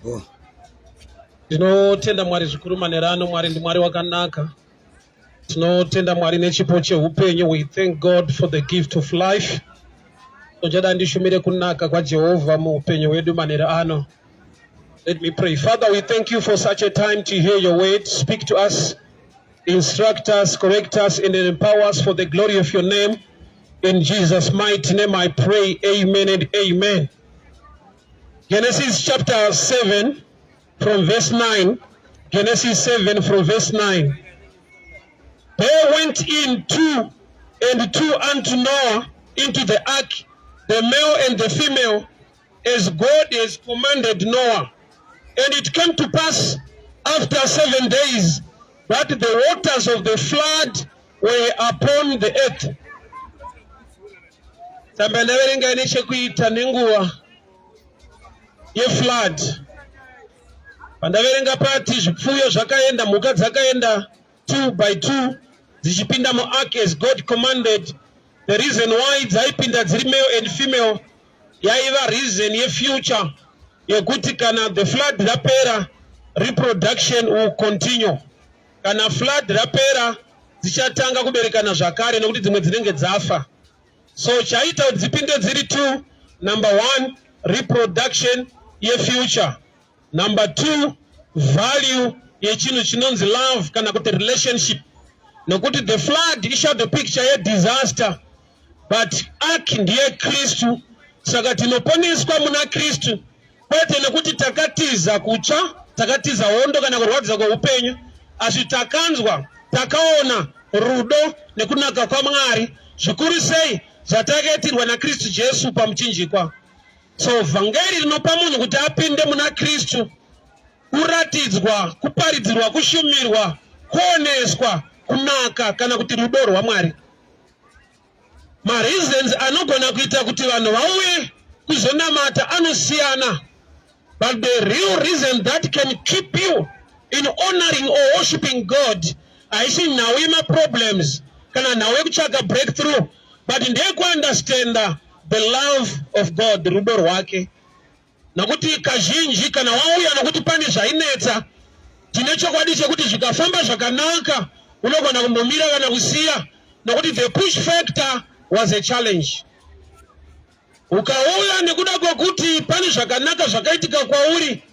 Oh. Ndinotenda Mwari zvikuru manheru ano. Mwari ndiMwari wakanaka. Tinotenda Mwari nechipo cheupenyu. We thank God for the gift of life. Ndochada ndishumire kunaka kwaJehovha muupenyu hwedu manheru ano. Let me pray. Father, we thank you for such a time to hear your word. Speak to us, instruct us, correct us, and empower us for the glory of your name. In Jesus' mighty name I pray. Amen and amen. Genesis chapter 7 from verse 9. Genesis 7 from verse 9. There went in two and two unto Noah into the ark, the male and the female, as God has commanded Noah. And it came to pass after 7 days that the waters of the flood were upon the earth. Tsamba ndaverenga ine chekuita nenguva yeflood. Pandaverenga pati zvipfuyo zvakaenda, mhuka dzakaenda two by two dzichipinda muark as God commanded. The reason why dzaipinda dziri male and female yaiva reason yefuture yekuti kana the flood rapera, reproduction will continue. Kana flood rapera, dzichatanga kuberekana zvakare nekuti dzimwe dzinenge dzafa. So chaita kuti dzipinde dziri two: number one, reproduction yefuture; number two, value yechinhu chinonzi love kana kuti relationship, nekuti the flood ishadow picture yedisaster, but ark ndiye Kristu. Saka tinoponeswa muna Kristu, kwete nekuti takatiza kutsva, takatiza hondo kana kurwadza kweupenyu, asi takanzwa, takaona rudo nekunaka kwaMwari zvikuru sei zvatakaitirwa naKristu Jesu pamuchinjikwa. So vhangeri rinopa munhu kuti apinde muna Kristu kuratidzwa, kuparidzirwa, kushumirwa, kuoneswa kunaka kana kuti rudo rwaMwari. Mareasons anogona kuita kuti vanhu vauye kuzonamata anosiyana, but the real reason that can keep you in honoring or worshiping God haisi nhau yemaproblems kana nhau yekutsvaga breakthrough, but ndeyekuunderstanda the love of God, rudo rwake. Nokuti kazhinji kana wauya nokuti pane zvainetsa, tine chokwadi chekuti zvikafamba zvakanaka unogona kumbomira kana kusiya, nokuti the push factor was a challenge. Ukauya nekuda kwekuti pane zvakanaka zvakaitika kwauri,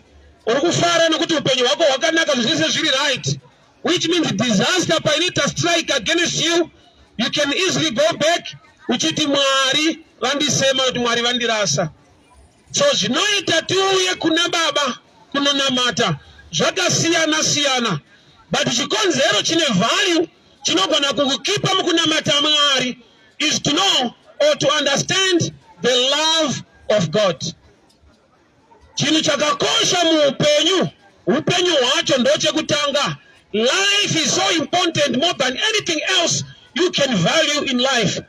uri kufara nekuti upenyu hwako hwakanaka, zvese zviri right, which means disaster painoita strike against you, you can easily go back uchiti Mwari vandisema, kuti Mwari vandirasa. So zvinoita tiuye kuna Baba kunonamata zvakasiyana siyana, but chikonzero chine value chinogona kukukipa mukunamata Mwari is to know or to understand the love of God. Chinhu chakakosha muupenyu, upenyu hwacho ndochekutanga. Life is so important, more than anything else you can value in life.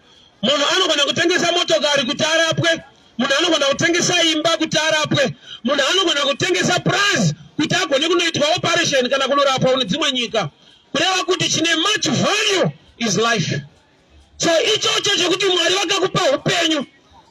Munhu anogona kutengesa motokari kuti arapwe, munhu anogona kutengesa imba kuti arapwe, munhu anogona kutengesa purazi kuti agone kunoitwa operation kana kunorapwa kune dzimwe nyika. Kureva kuti chine much value is life. So ichocho chekuti Mwari vakakupa upenyu,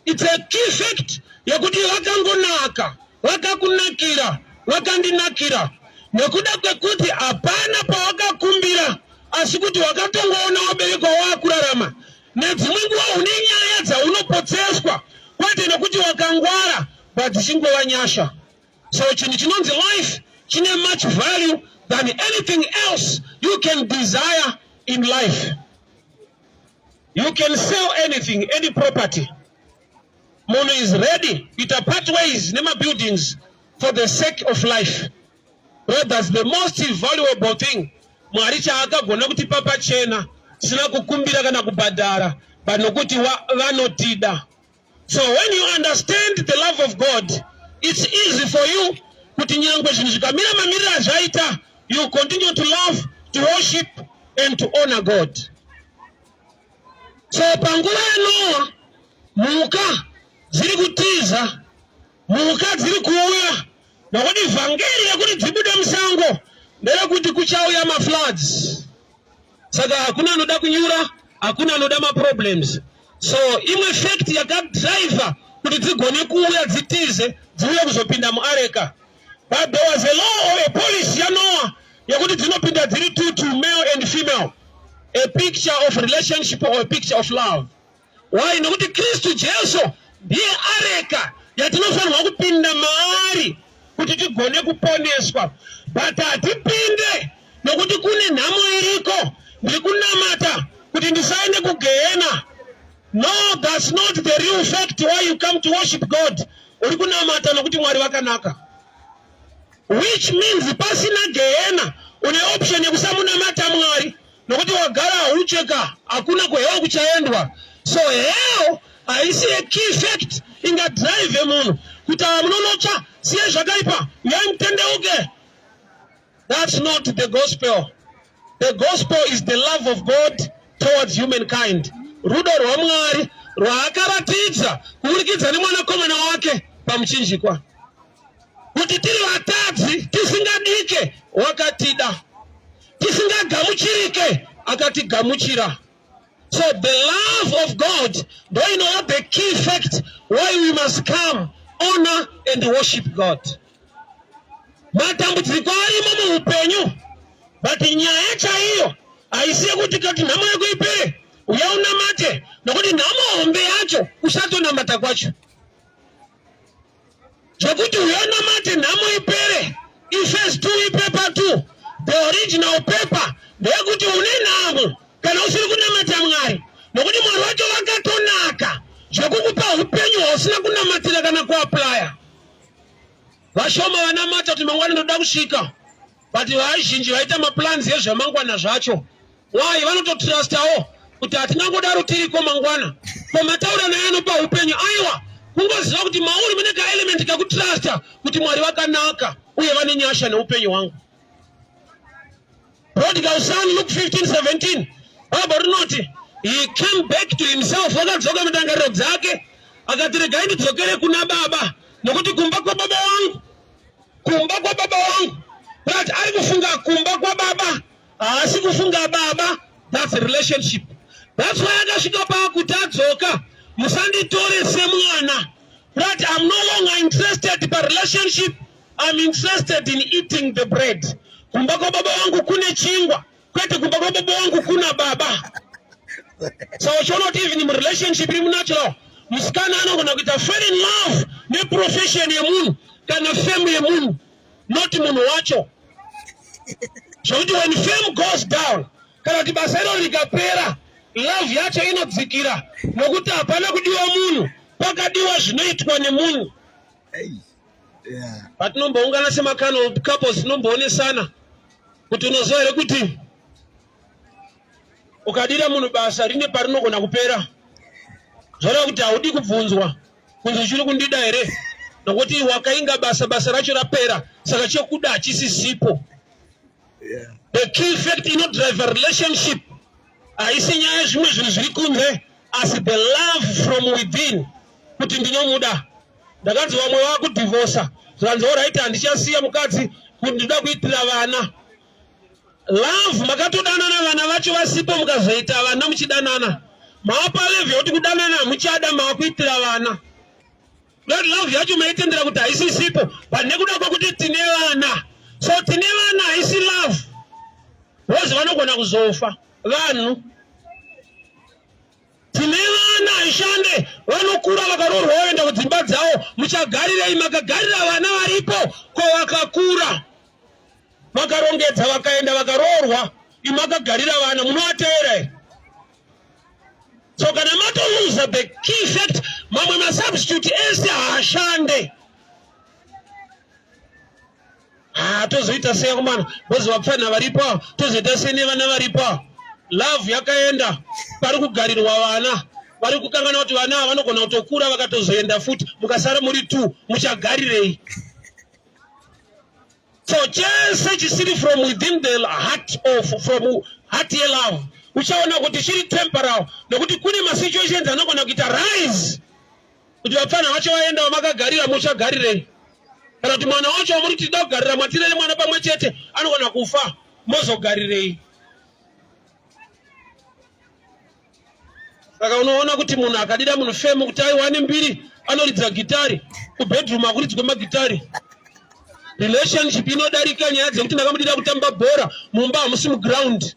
it's a key fact yekuti vakangonaka, vakakunakira, vakandinakira nekuda kwekuti hapana pawakakumbira, asi kuti wakatongoona waberekwa waakurarama. Nedzimwe nguva une nyaya dzaunopotseswa kwete nekuti wakangwara, but dzichingova nyasha. So chinhu chinonzi life chine much value than anything else you can desire in life. You can sell anything, any property. Munhu is ready kuita pathways nemabuildings for the sake of life. Brothers, the most valuable thing Mwari chaakagona kutipa pachena tisina kukumbira kana kubhadhara, but nokuti vanotida. So when you understand the love of God, it's easy for you kuti nyangwe zvinhu zvikamira mamiriro azvaita, you continue to love, to worship and to honor God. So panguva yaNoa, mhuka dziri kutiza, mhuka dziri kuuya, nokuti vhangeri yekuti dzibude musango nderekuti kuchauya mafloods. Saka hakuna anoda kunyura, hakuna anoda maproblems. So imwe fact yakadhiraivha kuti dzigone kuuya, dzitize, dziuye kuzopinda muareka. But there was a law or a policy yaNoah yekuti dzinopinda dziri 2, male and female, a picture of relationship or a picture of love. Why? Nokuti Kristu Jesu ndiye areka yatinofanirwa kupinda maari kuti tigone kuponeswa, but hatipinde nokuti kune nhamo iriko. Ndiri kunamata kuti ndisaende kugehena. No, that's not the real fact why you come to worship God. Uri kunamata nokuti Mwari vakanaka, which means pasina gehena une option yekusamunamata Mwari, nokuti wagara haucheka, hakuna kuhell kuchaendwa. So hell haisi a key fact ingadrive munhu kuti ava munonotsva, siye zvakaipa, uyai mutendeuke. That's not the gospel. The gospel is the love of God towards humankind, rudo rwaMwari rwaakaratidza kuburikidza nemwanakomana wake pamuchinjikwa, kuti tiri vatadzi tisingadike wakatida, tisingagamuchirike akatigamuchira. So the love of God ndo inova the key fact why we must come, honor and worship God. Matambudziko arimo muupenyu, but nyaya chaiyo haisi yekuti kati nhamo yako ipere uya unamate, nokuti nhamo hombe yacho usatonamata kwacho. Zvekuti uya unamate nhamo ipere iphase 2, ipaper 2. The original paper ndeyekuti une nhamo kana usiri kunamata Mwari, nokuti Mwari wacho vakatonaka zvekukupa upenyu hwausina kunamatira kana kuapplya. Vashoma vanamata kuti mangwana ndoda kusvika, but vazhinji vaita maplans ezvamangwana zvacho. Why? Vanototrustawo kuti hatingangodaro tiriko mangwana. Ko mataura naye anopa upenyu? Aiwa, kungoziva kuti mauri mune kaelement kakutrusta kuti Mwari vakanaka uye vane nyasha neupenyu hwangu. Prodigal son, Luke 15 17, Bible rinoti he came back to himself, wakadzoka mudangariro dzake, akati, "Regai ndidzokere kuna baba, nokuti kumba kwababa wangu, kumba kwababa wangu." But ari kufunga kumba kwababa, haasi kufunga baba. That's a relationship. That's why akasvika paakuti adzoka, "Musanditore semwana," but I'm no longer interested parelationship, I'm interested in eating the bread. Kumba kwababa wangu kune chingwa, kwete kumba kwababa wangu kuna baba. So uchiona kuti even murelationship iri munatural, musikana anogona kuita fall in love neprofession yemunhu kana fame yemunhu, not munhu wacho, zvokuti when fame goes down kana kuti basa iro rikapera, love yacho inodzikira, nokuti hapana kudiwa munhu, pakadiwa zvinoitwa nemunhu. Hey. Yeah. Patinomboungana semakano couples, tinomboonesana kuti unoziva here kuti ukadira munhu basa rine parinogona kupera, zvoreva kuti haudi kubvunzwa kunzi uchiri kundida here, nokuti wakainga basa, basa racho rapera, saka chekuda hachisisipo. The key fact inodrive a relationship haisi nyaya yezvimwe zvinhu zviri kunze, asi the love from within, kuti ndinomuda. Ndakanzi vamwe vakudhivhosa, zvikanzi, "Alright, handichasiya mukadzi kuti ndinoda kuitira vana love." Makatodanana vana vacho vasipo, mukazoita vana muchidanana, maapa level yekuti kudanana hamuchada, maakuitira vana. That love yacho maitendera kuti haisisipo, but nekuda kwekuti tine vana, so tine vana haisi love, because vanogona kuzofa vanhu. Tine vana haishande, vanokura vakaroorwa voenda kudzimba dzavo, muchagarirei? Makagarira vana varipo, ko vakakura vakarongedza vakaenda vakaroorwa, imakagarira vana, munovateera here? So kana matoluza the key fact, mamwe masubstitute ese haashande. Ha, tozoita sei akomana? Bozi vapfana varipo ava, tozoita sei nevana varipo ava? Love yakaenda, pari kugarirwa vana. Vari kukangana kuti vana ava vanogona kutokura vakatozoenda futi, mukasara muri two, muchagarirei? So chese chisiri from within the heart of from heart yelove, uchaona kuti chiri temporal, nokuti kune masituations anogona kuita rise kuti vapfana vacho vaenda, vamakagarira muchagarirei? Kana kuti mwana wacho wamuri kuti tida kugarira mwatirere mwana pamwe chete anogona kufa, mozogarirei? Saka unoona kuti munhu akadira munhu fame, kuti aiwa ane mbiri, anoridza gitari, kubedroom akuridzwe magitari. Relationship inodarika nyaya dzekuti ndakamudira kutamba bhora mumba hamusi muground.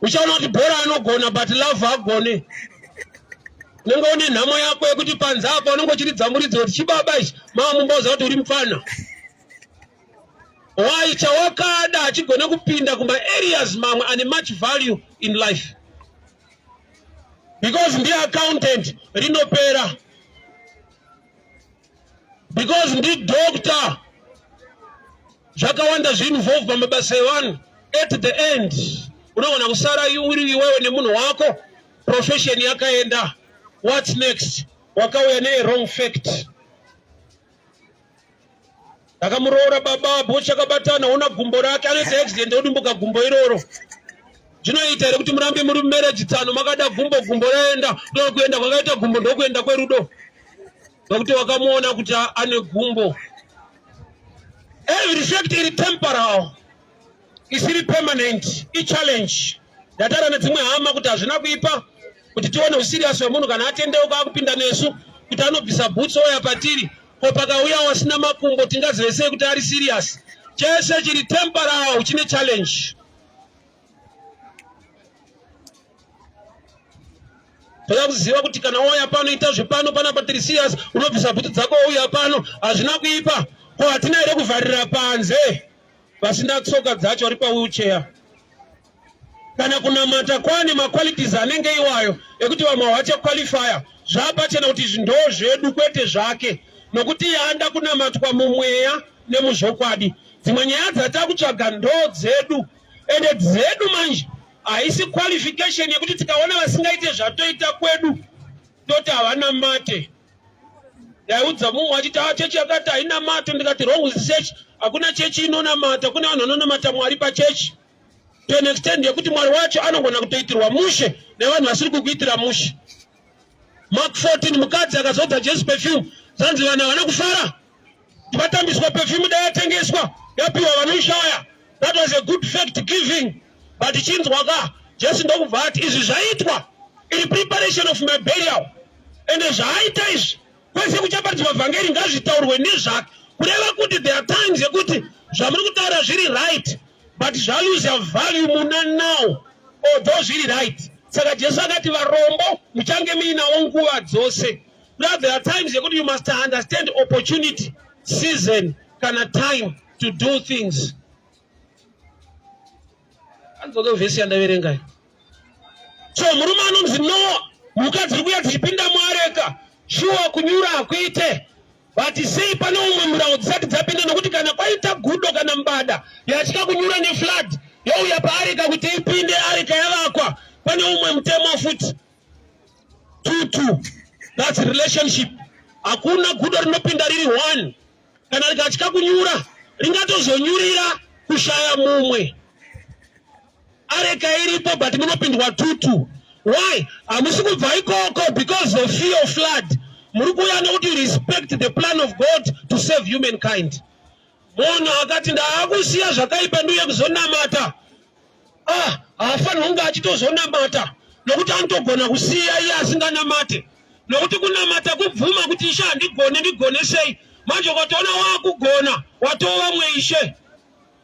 Uchaona kuti bhora anogona but love agone. Unenge une nhamo yako yekuti panze apa unenge uchiridza muridzo kuti chibaba ichi mava mumba uziva kuti uri mupfana. Why chawakada achigone kupinda kuma areas mamwe ane much value in life. Because ndiye accountant rinopera. Because ndi doctor zvakawanda zviinvolve pamabasa evanhu at the end unogona kusara uri iwewe nemunhu wako profession yakaenda what's next wakauya ne wrong fact ndakamuroora baba bho chakabatana ona gumbo rake anoita accident odumbuka gumbo iroro zvinoita here kuti murambe muri mumarriage tsano makada gumbo gumbo raenda ndokuenda kwakaita gumbo ndokuenda kwerudo nokuti wakamuona kuti ane gumbo every fact iri temporal isiri permanent ichallenge ndataura nedzimwe hama kuti hazvina kuipa kuti tione usirias hwemunhu kana atendeuka akupinda nesu kuti anobvisa bhutsu ouya patiri ko pakauya wasina makumbo tingazive sei kuti ari serious chese chiri temporal chine challenge toda kuziva kuti kana wauya pano ita zvepano panapa tiri serious unobvisa bhutsu dzako wouya pano hazvina kuipa ko hatina here kuvharira panze vasina tsoka dzacho vari pawheelchair kana kunamata kwane maqualities anenge iwayo ekuti vamwe havachaqualifya zvapachena kuti izvi ndo zvedu kwete zvake nokuti iye anda kunamatwa mumweya nemuzvokwadi dzimwe nyaya dzatakutsvaga ndo dzedu ende dzedu manje haisi qualification yekuti tikaona vasingaite zvatoita kwedu toti havanamate ndaiudza mumwe achiti ah, chechi yakati haina mato ndikati wrong research hakuna chechi inonamata kune vanhu vanonamata mwari pachechi to an extent yekuti mwari wacho anogona kutoitirwa mushe nevanhu vasiri kukuitira mushe mark 14 mukadzi akazodza jesu perfume zanzi vanhu havana kufara vatambiswa perfume dai yatengeswa yapiwa vanoshaya that was a good fact giving but chinzwa ka jesu ndokubva ati izvi zvaitwa in preparation of my burial ende zvaaita izvi kwese kuchaparidzwa vhangeri ngazvitaurwe nezvake kureva kuti there are times yekuti zvamuri kutaura zviri right but zvalusa value muna now although zviri right saka jesu akati varombo muchange muinawo nguva dzose now there are times yekuti you must understand opportunity season kana time to do things anzoke vhesi yandaverenga so murume anonzi noa mhuka dziri kuya dzichipinda muareka shuwa kunyura hakuite but sei pane umwe murau dzisati dzapinda nokuti kana kwaita gudo kana mbada yatya kunyura neflood youya paareka kuti ipinde areka yavakwa pane umwe mutemo futi tutu that's relationship hakuna gudo rinopinda riri one kana rikatya kunyura ringatozonyurira kushaya mumwe areka iripo but munopindwa tutu why hamusi kubva ikoko because of fear of flood muri kuuya nekuti respect the plan of god to save humankind munhu akati ndaakusiya zvakaipa ndiuye kuzonamata ah haafanirwi kunge achitozonamata nokuti anotogona kusiya iye asinganamate nokuti kunamata kubvuma kuti ishe handigone ndigone sei manje ukatoona waakugona watova mwe ishe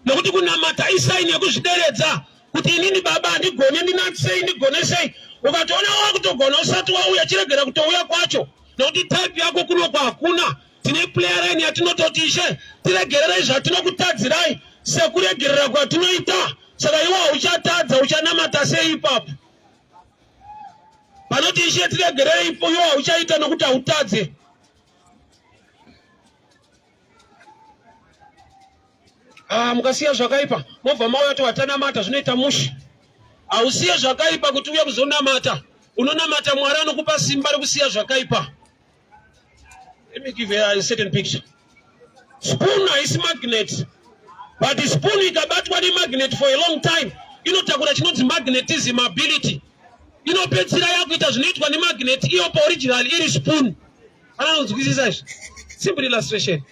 nokuti kunamata isaini yekuzvideredza kuti inini baba handigone ndinatsei ndigone sei ukatoona wakutogona usati wauya chiregera kutouya kwacho nokuti type yako kunoko hakuna tine player line yatinototi ishe tiregererei zvatinokutadzirai sekuregerera kwatinoita saka iwe hauchatadza uchanamata sei ipapo panoti ishe tiregererei iwe hauchaita nokuti hautadze Ah, mukasiya zvakaipa mobva mauya to hatanamata zvinoita mushe hausiye zvakaipa kuti uye kuzonamata unonamata mwari anokupa simba rekusiya zvakaipa let me give you a certain picture spoon haisi magnet but spoon ikabatwa nemagnet for a long time inotakura chinonzi magnetism ability inopedzisira yakuita zvinoitwa nemagnet iyo paoriginal iri spoon anonzwisisa izvi simple illustration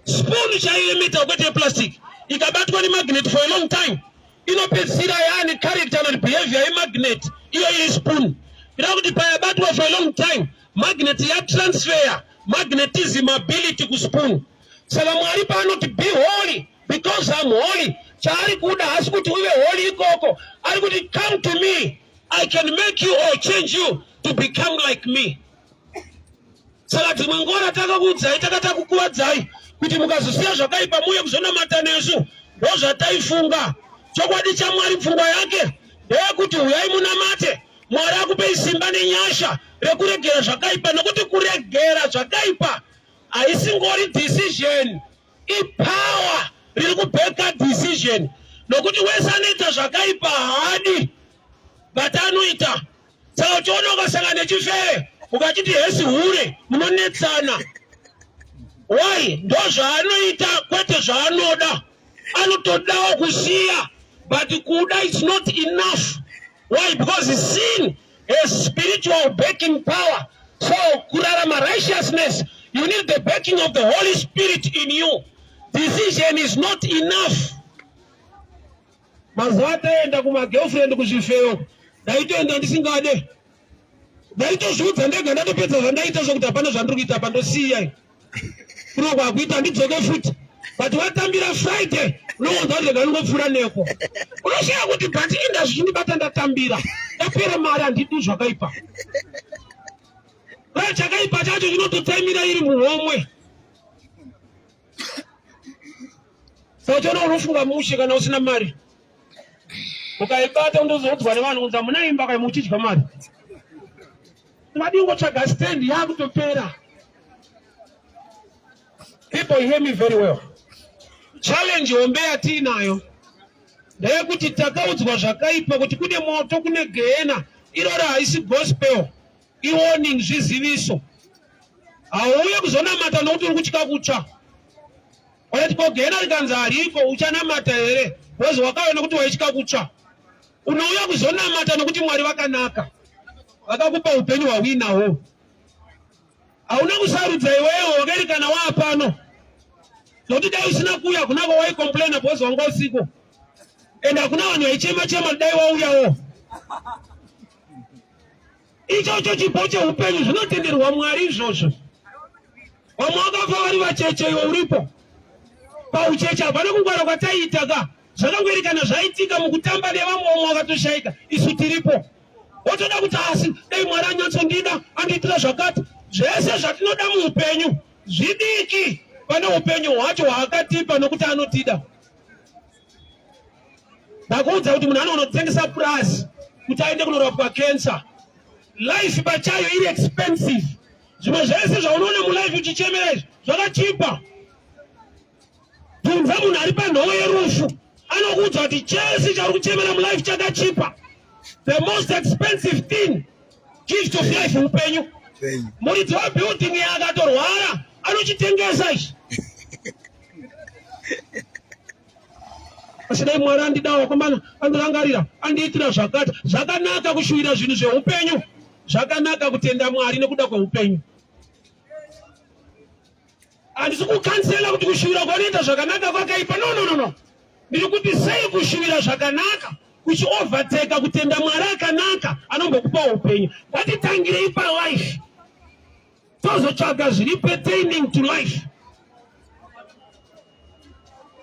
spoon chaiyo yemetal kwete yeplastic ikabatwa nemagnet for a long time inopedzisira yaane character and behavior yemagnet iyo iri spoon ida kuti payabatwa for a long time magnet yatransfer magnetism ability kuspoon Saka Mwari paanoti be holy because I'm holy, chaari kuda haasi kuti uve holy ikoko, ari kuti come to me, I can make you or change you to become like me. Saka dzimwe nguva ratakakuudzai takatakukuvadzai kuti mukazosiya zvakaipa muuye kuzonamata nesu, ndozvataifunga. Chokwadi chaMwari pfungwa yake ndeyekuti huyai munamate Mwari akupei simba nenyasha rekuregera zvakaipa, nokuti kuregera zvakaipa haisingori decision, ipower riri kubheka decision, nokuti wese anoita zvakaipa haadi but anoita. Saka uchiona ukasangana nechifeve ukachiti hesi hure, munonetsana. Why? Ndozvaanoita kwete zvaanoda. Anotodawo kusiya but kuda is not enough. Why? Because sin has spiritual backing power. So kurarama righteousness, you need the backing of the Holy Spirit in you. Decision is not enough. Mazuva ataenda kumagirlfriend kuzvifeyo, ndaitoenda ndisingade, ndaitozviudza ndega ndatopedza zvandaita zvokuti hapana zvandiri kuita apa, ndosiya kuno kwakuita ndidzoke futi. But watambira Friday, unoonza kuti rega ndingopfuura neko, unoshaya kuti but inda zvichindibata, ndatambira ndapera mari, handidi zvakaipa. Dai chakaipa chacho chinototsaimira iri muhomwe. Saka uchiona unofunga mushe kana usina mari, ukaibata undozodzwa nevanhu kunzi hamuna imba kai muchidya mari. Vadii ngotsvaga stand yakutopera. People hear me very well. Challenge hombe yatiinayo ndeyekuti takaudzwa zvakaipa kuti kune moto, kune gehena. Iroro haisi gospel, iwarning, zviziviso. Hauye kuzonamata nokuti uri kutya kutsva. Waiti ko gehena rikanzi hariko, uchanamata here? Because wakauya nokuti waitya kutsva. Unouya kuzonamata nokuti Mwari vakanaka, vakakupa upenyu hwauinahwo. Hauna kusarudza iwewe, wakaerekana waapano. Nokuti dai usina kuuya hakuna kwawaicomplaina because wanga usiko, and hakuna vanhu vaichema chema dai wauyawo. Ichocho chipo cheupenyu zvinotenderwa Mwari izvozvo. Vamwe vakafa vari vacheche, iwe uripo paucheche. Hapana kungwara kwataiita ka, zvakangoerekana zvaitika mukutamba nevamwe, vamwe vakatoshaika, isu tiripo. Wotoda kuti asi dai Mwari anyatsondida andiitira zvakati. Zvese zvatinoda muupenyu zvidiki pane upenyu hwacho hwaakatipa nokuti anotida. Ndakuudza kuti munhu anonotengesa purazi kuti aende kunorapwa cancer. Life pachayo iri expensive. Zvimwe zvese zvaunoona mulife uchichemera izvi zvakachipa. Bvunza munhu ari panhovo yerufu, anokuudza kuti chese chauri kuchemera mulife chakachipa. The most expensive thing, gift of life, upenyu. Muridzi webuilding akatorwara anochitengesa ichi. Asi dai Mwari andidawo komana, andirangarira, andiitira zvakati. Zvakanaka kushuvira zvinhu zveupenyu, zvakanaka kutenda Mwari nekuda kweupenyu. Handisi kukansela kuti kushuvira kwanoita zvakanaka kwakaipa. No, no, no, no. Ndiri kuti sei kushuvira zvakanaka kuchioverteka kutenda Mwari akanaka anombokupa upenyu. Ngatitangirei palife, tozotsvaga zviri pertaining to life.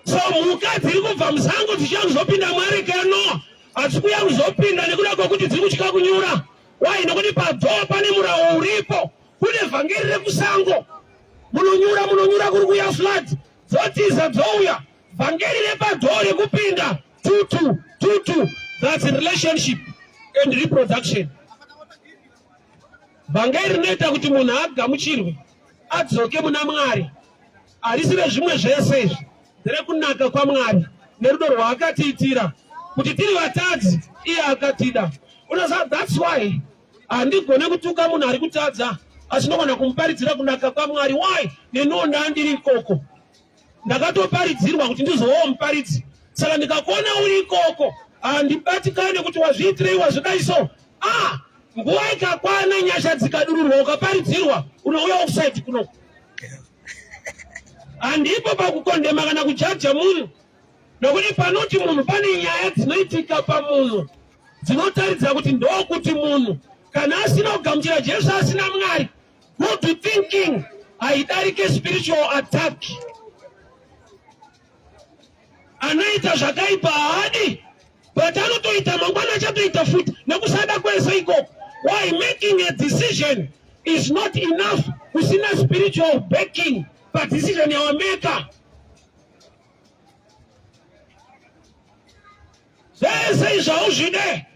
So mhuka dziri kubva musango dzichiya kuzopinda muareka yaNoa hadzisi kuuya kuzopinda nekuda kwekuti dziri kutya kunyura. Why? Nokuti padhoo pane murawo uripo. Kune vhangeri rekusango, munonyura, munonyura, kuri kuuya flood, dzotiza dzouya. Vhangeri repadhoo rekupinda tutu tutu, that's relationship and reproduction. Vhangeri rinoita kuti munhu agamuchirwe adzoke muna Mwari, harisi rezvimwe zvese izvi, nderekunaka kwaMwari nerudo rwaakatiitira kuti tiri vatadzi iye akatida. Unoziva, that's why handigone kutuka munhu ari kutadza, asi ndogona kumuparidzira kunaka kwaMwari. Why? Neniwo ndandiri ikoko, ndakatoparidzirwa kuti ndizovawo muparidzi. Saka ndikakuona uri ikoko handibatikane kuti wazviitirei, wazvidai so. Ah, nguva ikakwana, nyasha dzikadururwa, ukaparidzirwa, unouya offside kuno. Handipo pakukondema kana kujaja munhu, nokuti panoti munhu pane nyaya dzinoitika pamunhu dzinotaridza kuti ndokuti munhu kana asina kugamuchira Jesu asina Mwari. Good thinking haidarike spiritual attack. Anoita zvakaipa haadi, but anotoita mangwana achatoita futi nekusada kwese ikoko. Why making a decision is not enough kusina spiritual backing padecision yawameka. Zvese izvi hauzvide,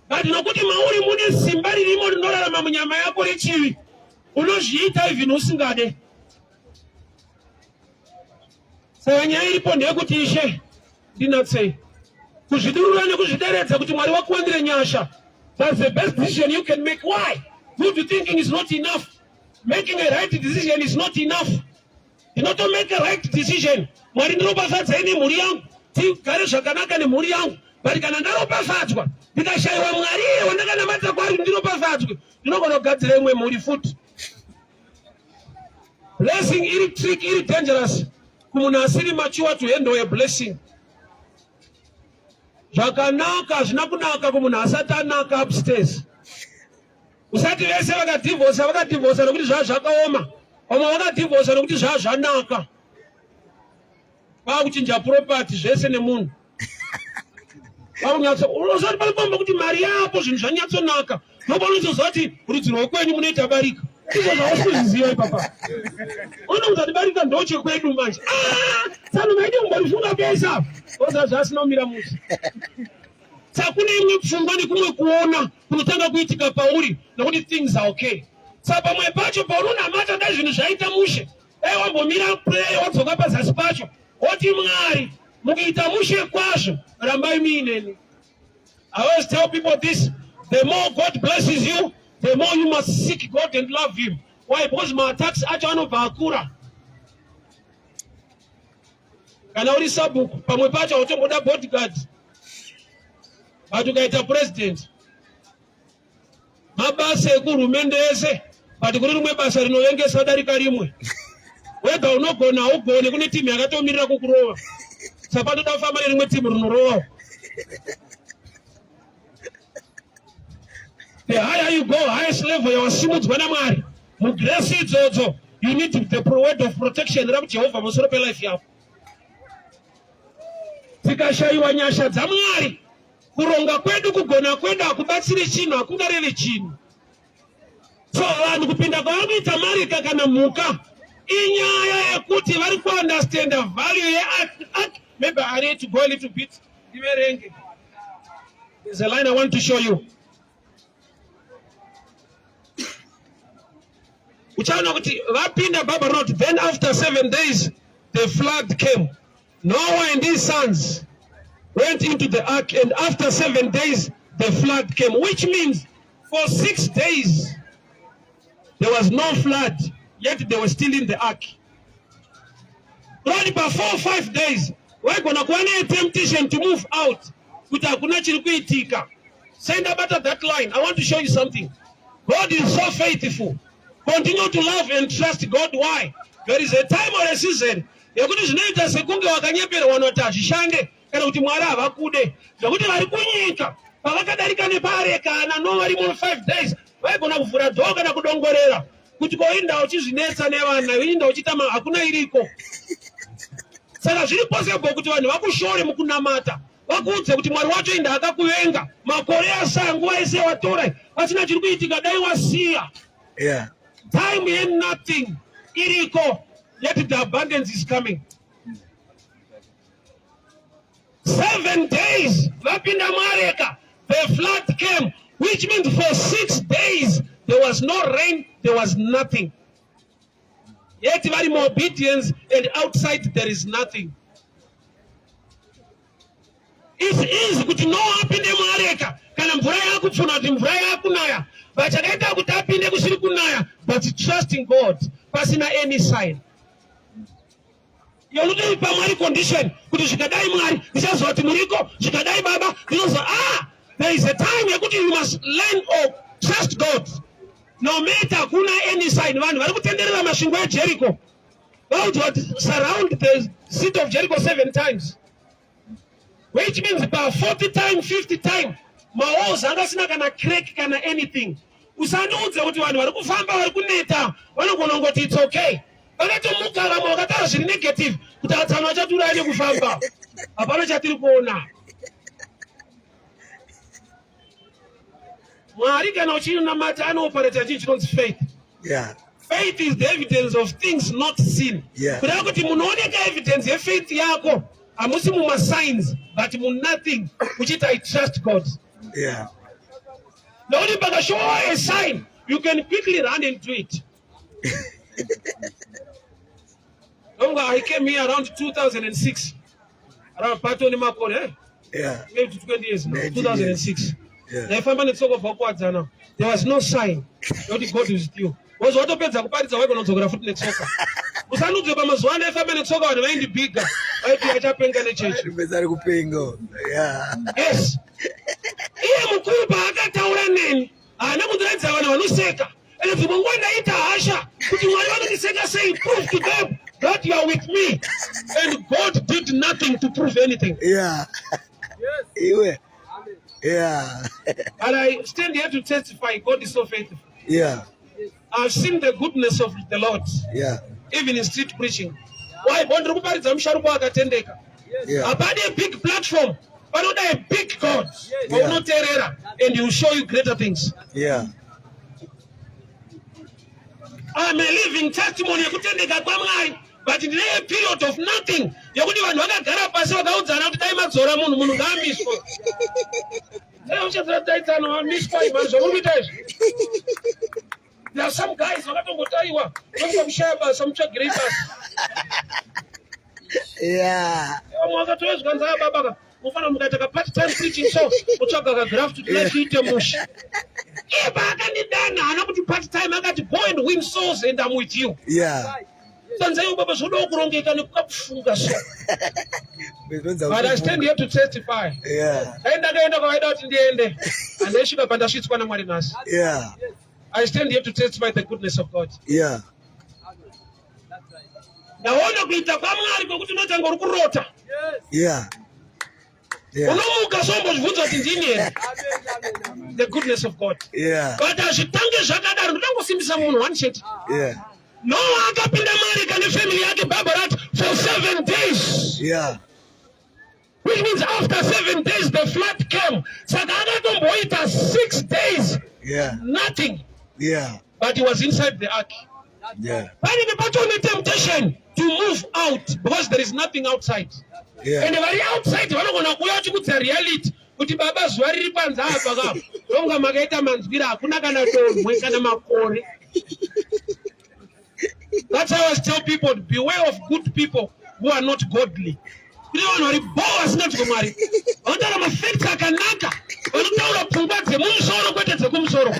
but nokuti mauri mune simba ririmo rinorarama munyama yako rechivi, unozviita even usingade. Saka nyaya iripo ndeyekuti Ishe ndinatsei kuzvidurura nekuzvideredza kuti Mwari wakuwanire nyasha. That's the best decision you can make. Why? Good thinking is not enough. Making a right decision is not enough. Ndinoto make a right decision. Mwari ndiropafadzei nemhuri yangu, tigare zvakanaka nemhuri yangu. But kana ndaropafadzwa ndikashayiwa Mwari iye wandakanamata kwaari ndiropafadzwe, ndinogona kugadzira imwe mhuri futi. Blessing iri trick, iri dangerous kumunhu asiri mature to handle a blessing. Zvakanaka hazvina kunaka kumunhu asati anaka upstairs. Usati vese vakadhivhosa vakadhivhosa nokuti zvaa zvakaoma, vamwe vakadhivhosa nokuti zvaa zvanaka. Vakuchinja property zvese nemunhu. Vakunyatso unozoti panopamba kuti mari yako zvinhu zvanyatsonaka. Ndopaunozozwa kuti rudzi rwekwenyu munoita barika. Izvo zvausi kuzviziva ipapa. Unokuti kuti barika ndochekwedu manje. Ah, tsano maidi kumborifunga pesa. Oza zvasina kumira musi. Saka kune imwe pfungwa nekumwe kuona kunotanga kuitika pauri nokuti things are okay. Saka pamwe pacho paunonamata dai zvinhu zvaita mushe, dai wambomira prayer wadzoka pazasi pacho woti Mwari mukuita mushe kwazvo rambai muineni. I always tell people this, the more God blesses you, the more you must seek God and love him. Why? Because maattacks acho anobva akura. Kana uri sabhuku pamwe pacho hautomboda bodyguard, but ukaita president mabasa ekuhurumende ese, but kune rimwe basa rinovengesa darika rimwe. Wega unogona haugone, kune timu yakatomirira kukurova. Saka panoda kufamba nerimwe timu rinorova. The higher you go, highest level yawasimudzwa naMwari mugrace idzodzo, you need the word of protection raJehovha pamusoro pelife yako. Tikashayiwa nyasha dzaMwari, kuronga kwedu, kugona kwedu hakubatsiri chinhu, hakungarevi chinhu. So vanhu kupinda kwavari kuita marika kana mhuka inyaya yekuti vari kuunderstanda value yeark. Maybe I need to go a little bit ndiverenge. There's a line I want to show you. Uchaona kuti vapinda Bible rinoti then after 7 days the flood came. Noah and his sons went into the ark, and after 7 days the flood came, which means for 6 days there was no flood, yet they were still in the ark. Roni pa 4 5 days waigona kuva netemptation to move out kuti hakuna chiri kuitika. Send about that line. I want to show you something. God is so faithful. Continue to love and trust God. Why? There is a time or a season yekuti zvinoita sekunge wakanyeperwa vanoti hazvishande kana kuti Mwari havakude, zvekuti vari kunyika pavakadarika nepaareka no varimo 5 days vaigona kuvhura dhoo kana kudongorera kuti koinda uchizvinetsa nevana inda uchiita hakuna iriko. Saka zviri possible kuti vanhu vakushore mukunamata, vakuudze kuti Mwari wacho inda akakuvenga makore asaya nguva yese watora pasina chiri kuitika, dai wasiya. Time ye nothing iriko, yet the abundance is coming. 7 days vapinda muareka, the flood came, which means for 6 days there was no rain, there was nothing. Yet vari muobedience and outside there is nothing. It's easy kuti Noah apinde muareka kana mvura yakupfuna kuti mvura yakunaya, but chakaita kuti apinde kusiri kunaya, but trusting God pasina any sign. Unotoipa Mwari condition kuti zvikadai Mwari ndichaziva kuti muriko, zvikadai Baba ndinoziva. There is a time yekuti you must learn or trust God no matter kuna any sign. Vanhu vari kutenderera masvingo eJericho vaudzwa kuti surround the city of Jericho 7 times, which means pa 40 time 50 time mawalls anga asina kana crack kana anything. Usandiudze kuti vanhu vari kufamba vari kuneta vanogona kungoti it's okay. Vakatomuka vamwe vakataura zviri negative kuti atsano vachaturaya nekufamba. Hapana chatiri kuona. Mwari kana uchinamata anoopareta chinhu chinonzi faith. Faith is the evidence of things not seen. Kureva kuti munooneka evidence yefaith yako hamusi mumasigns but munothing uchiti I trust God. Nokuti pakashowa a sign you can quickly run and do it. Donga I came here around 2006. Around patoni makore eh? Maybe 20 years now. 2006. Ndaifamba netsoka kubva kuwadzana. There was no sign yekuti God is with you. Was watopedza kuparidza waigona kudzokera futi netsoka. Usanudze pamazuva andaifamba netsoka vanhu vaindibhiga. Vaiti achapenga nechechi. Ripedza ari kupenga. Yes. Iye mukuru paakataura neni haana kundiratidza vanhu vanoseka. Ende dzimwe nguva ndaita hasha kuti Mwari vanondiseka sei. Prove to them that you are with me. And God did nothing to prove anything. Iwe. And I stand here to testify God is so faithful. I've seen the goodness of the Lord. Even in street preaching. Why? Bo ndiri kuparidza musharukwa akatendeka. Hapadi a big platform. Panoda a big God. Waunoteerera and he will show you greater things. I'm a living testimony yekutendeka kwaMwari. But ndine a period of nothing yekuti vanhu vakagara pasi vakaudzana kuti dai madzora munhu, munhu ngaamiswe. Dai uchadzora taitsano vamiswa imani zvamuri kuita izvi. There are some guys vakatombotaiwa vanoda kushaya basa mutsvagirei basa. Vamwe vakatouya zvikanzi aya baba ka mufanira mukaita ka part time preaching so mutsvaga ka graft kuti life iite mushe. Iye paakandidana haana kuti part time, akati go and win souls and I'm with you. Sanzaiwo baba zvodawo kurongeka nekukakufunga so. But I stand here to testify. Dai ndakaenda kwavaida kuti ndiende, handaisvika pandasvitswa naMwari nhasi. I stand here to testify the goodness of God. Ndaona kuita kwaMwari kwekuti unotanga uri kurota. Unomuka sombozvibvunza kuti ndini here? The goodness of God. But hazvitange zvakadaro, ndoda kungosimbisa munhu one chete. Noah akapinda muareka nefamily yake, Bible rati for 7 days. Which means after 7 days the flood came. Saka akatomboita 6 days. Nothing. But he was inside the ark. Pane patone temptation to move out because there is nothing outside. And vari outside vanogona kuuya vachikudza reality kuti baba zuva riri panze apa ka tonga makaita manzwira hakuna kana donhwe kana makore. That's how I tell people, beware of good people who are not godly. Kune vanhu vari bho vasinganzwi Mwari, vanotaura mafacts akanaka, vanotaura pfungwa dzemumusoro kwete dzekumusoro,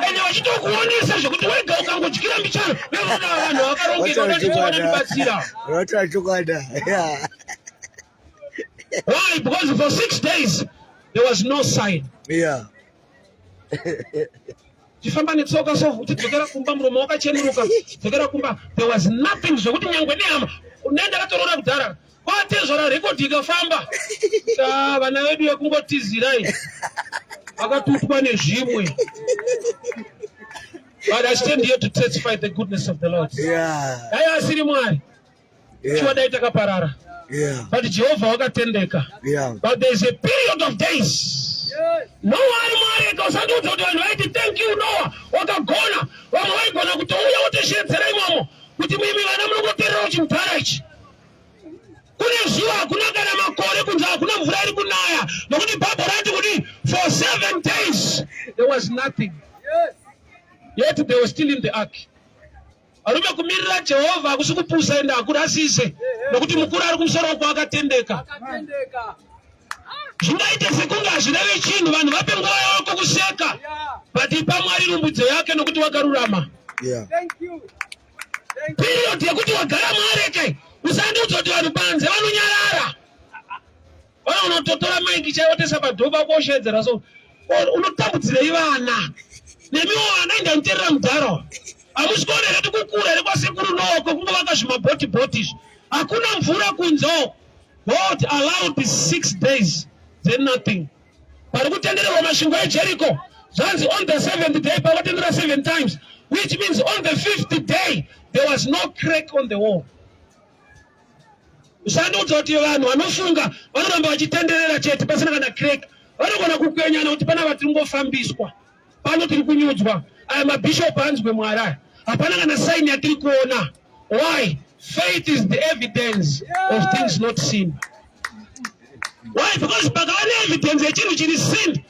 ende vachitokuonesa zvekuti wega ukangodyira mbichana vevana vanhu vakarongeka vanondibatsira. Vanotaura chokwadi. Why? Because for 6 days there was no sign. Chifamba netsoka so uchidzokera kumba muromo wakachenuruka, dzokera kumba there was nothing zvekuti nyangwe nehama nenda akatorora kudhara kwatezvara rekodi ikafamba. Vana vedu vekungotizirai vakatutwa nezvimwe. But I stand here to testify the goodness of the Lord. Dai asiri Mwari, shuwa dai takaparara. But Jehovah wakatendeka. But there is a period of days. Noah ari muareka, usandiudza kuti vanhu vaiti thank you Noah, wakagona. Vamwe vaigona kutouya votoshedzera imomo kuti mimi vana munongoterera chimudhara ichi. Kune zuva hakuna kana makore kunze, hakuna mvura iri kunaya, nokuti Bible rati kuti for 7 days there was nothing. Yet they were still in the ark. Varume, kumirira Jehovha hakusi kupusa, ende hakurasise, nokuti mukuru ari kumusoro uko akatendeka. Zvingaite sekunge hazvireve chinhu, vanhu vape nguva yavo kuseka, but ipa Mwari rumbidzo yake nokuti wakarurama. Period yekuti wagara muareke, usandiudza kuti vanhu panze vanonyarara. Vana unototora maiki chaiwo tesa padhoba koshedzera so unotambudzirei vana? Nemiwo vana enda muterera mudhara. Hamusi kuona here tikukura here kwasekuru Noah kwekungovaka zvimabhoti bhoti izvi? Hakuna mvura kunze. God allowed the 6 days then nothing. Pari kutendererwa masvingo eJericho zvanzi on the 7th day pavakatendera 7 times, which means on the 5th day there was no crack on the wall. Usandiudza kuti vanhu vanofunga vanoramba vachitenderera chete pasina kana crack. Vanogona kukwenyana kuti pana vatiri kungofambiswa. Pano tiri kunyudzwa. Aya mabishop anzwe Mwari aya. Hapana kana sign yatiri kuona. Why? Faith is the evidence of things not seen. Why? Because pakava neevidence yechinhu chiri seen,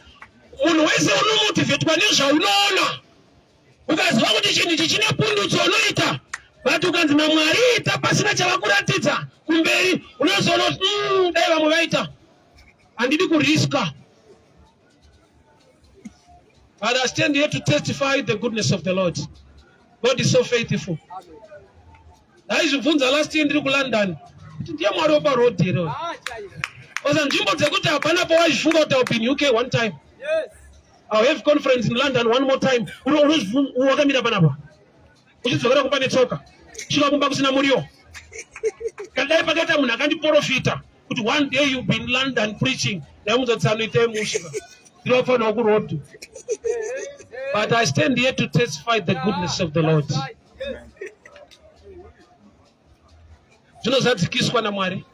munhu wese unomotivetwa nezvaunoona. Ukaziva kuti chinhu ichi chine pundutso unoita, but ukanzi naMwari ita pasina chavakuratidza kumberi, unozoona kuti dai vamwe vaita, handidi kuriska. But I stand here to testify the goodness of the Lord. God is so faithful. Ndaizvibvunza last year ndiri kuLondon kuti ndiye Mwari weparoad here uyu. Oza nzvimbo dzekuti hapana pawaizvifunga kuti I'll be in UK one time. I'll have conference in London one more time. Wakamira panapa. Uchidzokera kumba netsoka. Svika kumba kusina muriwo. Kadai pakaita munhu akandiporofita kuti one day you'll be in London preaching. Ndaimuudza kuti sanoitai mushe. Ndinofanira kuroad. But I stand here to testify the goodness of the Lord. Zvinozadzikiswa naMwari.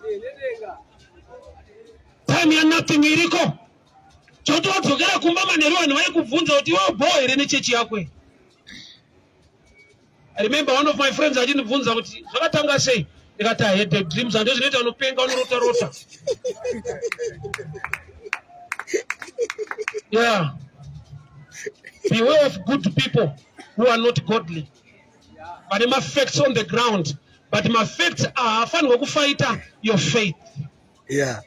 Time ya nothing iriko. Choti wadzokera kumba manheru vanhu vaikubvunza kuti iwe bho here nechechi yako. I remember one of my friends achindibvunza kuti zvakatanga sei, ndikati I had a dream. Zvando zvinoita unopenga unorota rota. Yeah. Beware of good people who are not godly. Vane mafacts on the ground, but mafacts haafanirwe kufighta your faith. Yeah.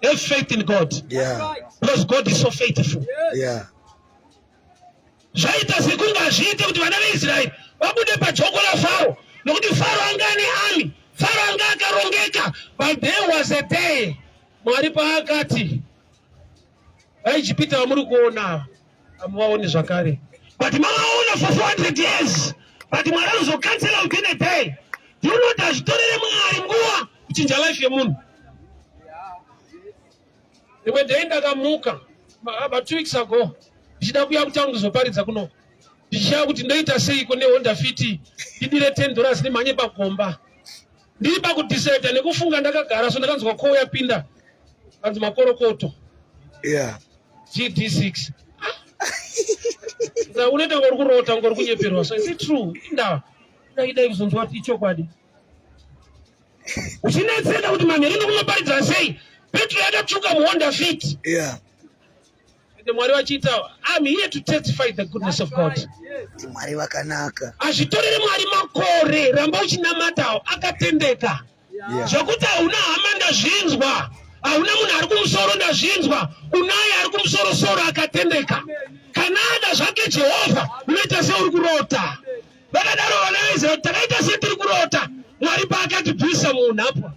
Have faith in God. Yeah. Because God is so faithful. Yeah. Zvaita sekunge hazviite kuti vana veIsraeri vabude pajoko raFaro, nokuti Faro anga ane army, Faro anga akarongeka, but there was a day Mwari paakati vaIjipita vamuri kuona ava hamuvaoni zvakare, but mavaona for 400 years, but Mwari anozocancela within a day. Do you know kuti hazvitorere Mwari nguva kuchinja life yemunhu? Rimwe day ndakamuka about 2 weeks ago ndichida kuya kutauni kuzoparidza kuno, ndichishaya kuti ndoita seiko neHonda Fit, ndidire $10 ndimhanye pagomba. Ndiri pakudecide nekufunga ndakagara so, ndakanzwa call yapinda, kanzi makorokoto. GD6. Saka unoita ngori kurota ngori kunyeperwa, so is it true? Indava dai kuzonzwa kuti ichokwadi. Uchinetseka kuti manheru ndikunoparidza sei, petro yakatsvuka muHonda Fit. Ende Mwari vachiita, I'm here to testify the goodness of God. Kuti Mwari vakanaka. Hazvitorere Mwari makore, ramba uchinamatawo, akatendeka. Zvokuti hauna hama ndazvinzwa, hauna munhu ari kumusoro ndazvinzwa, unaye ari kumusorosoro akatendeka. Kana ada zvake Jehovha, unoita seuri kurota. Vakadaro vana veIsraeri, takaita setiri kurota Mwari paakatibvisa muunhapwa.